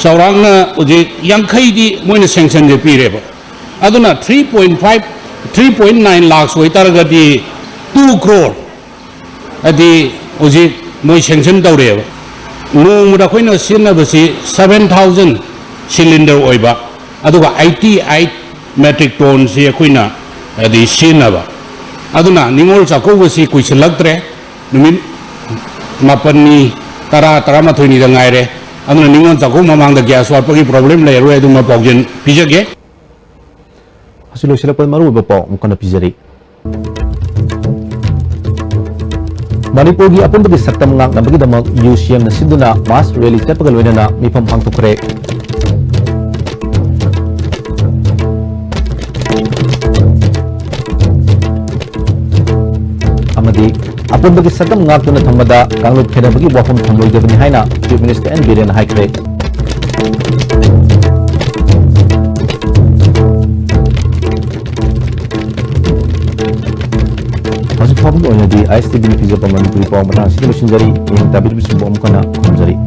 ꯆꯥꯎꯔꯥꯛꯅ ꯍꯧꯖꯤꯛ ꯌꯥꯡꯈꯩꯗꯤ ꯃꯣꯏꯅ sanctionꯁꯦ ꯄꯤꯔꯦꯕ꯫ ꯑꯗꯨꯅ three point five, three point nine lakhs ꯑꯣꯏꯇꯥꯔꯒꯗꯤ two crore ꯍꯥꯏꯗꯤ ꯍꯧꯖꯤꯛ ꯃꯣꯏ sanction ꯇꯧꯔꯦꯕ꯫ ꯅꯣꯡꯃꯗ ꯑꯩꯈꯣꯏꯅ ꯁꯤꯖꯤꯟꯅꯕꯁꯤ seven thousand cylinder ꯑꯣꯏꯕ, ꯑꯗꯨꯒ eighty eight metric tonneꯁꯤ ꯑꯩꯈꯣꯏꯅ ꯍꯥꯏꯗꯤ ꯁꯤꯖꯤꯟꯅꯕ꯫ ꯑꯗꯨꯅ ꯅꯤꯉꯣꯜ ꯆꯥꯛꯀꯧꯕꯁꯤ ꯀꯨꯏꯁꯤꯜꯂꯛꯇ꯭ꯔꯦ, ꯅꯨꯃꯤꯠ ꯃꯥꯄꯟꯅꯤ, ꯇꯔꯥ, ꯇꯔꯥꯃꯥꯊꯣꯏꯅꯤꯗ ꯉꯥꯏꯔꯦ꯫ ꯑꯗꯨꯅ ꯅꯤꯉꯣꯜ ꯆꯥꯛꯀꯧꯕ ꯃꯃꯥꯡꯗ gas ꯋꯥꯠꯄꯒꯤ problem ꯂꯩꯔꯔꯣꯏ, ꯑꯗꯨꯃ ꯄꯥꯎꯖꯦꯜ ꯄꯤꯖꯒꯦ꯫ ꯑꯁꯤ ꯂꯣꯏꯁꯤꯜꯂꯛꯄꯗ ꯃꯔꯨꯑꯣꯏꯕ ꯄꯥꯎ ꯑꯃꯨꯛ ꯍꯟꯅ ꯄꯤꯖꯔꯤ꯫ ꯃꯅꯤꯄꯨꯔꯒꯤ ꯑꯄꯨꯟꯕꯒꯤ ꯁꯛꯇꯝ ꯉꯥꯛꯅꯕꯒꯤꯗꯃꯛ ꯌꯨ ꯁꯤ ꯑꯦꯝꯅ ꯁꯤꯟꯗꯨꯅ mass rally ꯆꯠꯄꯒ ꯂꯣꯏꯅꯅ ꯃꯤꯐꯝ ꯄꯥꯡꯊꯣꯛꯈ꯭ꯔꯦ꯫ ꯑꯃꯗꯤ ꯑꯄꯨꯟꯕꯒꯤ ꯁꯛꯇꯝ ꯉꯥꯛꯇꯨꯅ ꯊꯝꯕꯗ ꯀꯥꯡꯂꯨꯞ ꯈꯦꯟꯅꯕꯒꯤ ꯋꯥꯐꯝ ꯊꯝꯂꯣꯏꯗꯕꯅꯤ ꯍꯥꯏꯅ Chief Minister ꯑꯦꯟ ꯕꯤꯔꯦꯟꯅ ꯍꯥꯏꯈ꯭ꯔꯦ꯫ ꯑꯣꯏꯅꯗꯤ ꯑꯥꯏ ꯑꯦꯁ ꯇꯤ ꯚꯤꯅ ꯄꯤꯖꯕ ꯃꯅꯤꯄꯨꯔꯤ ꯄꯥꯎ ꯃꯇꯥꯡ ꯑꯁꯤꯗ ꯂꯣꯏꯁꯤꯟꯖꯔꯤ꯫ ꯃꯤꯠꯌꯦꯡ ꯇꯥꯕꯤꯔꯤꯕꯁꯤꯡꯕꯨ ꯑꯃꯨꯛ ꯍꯟꯅ ꯈꯨꯔꯨꯝꯖꯔꯤ꯫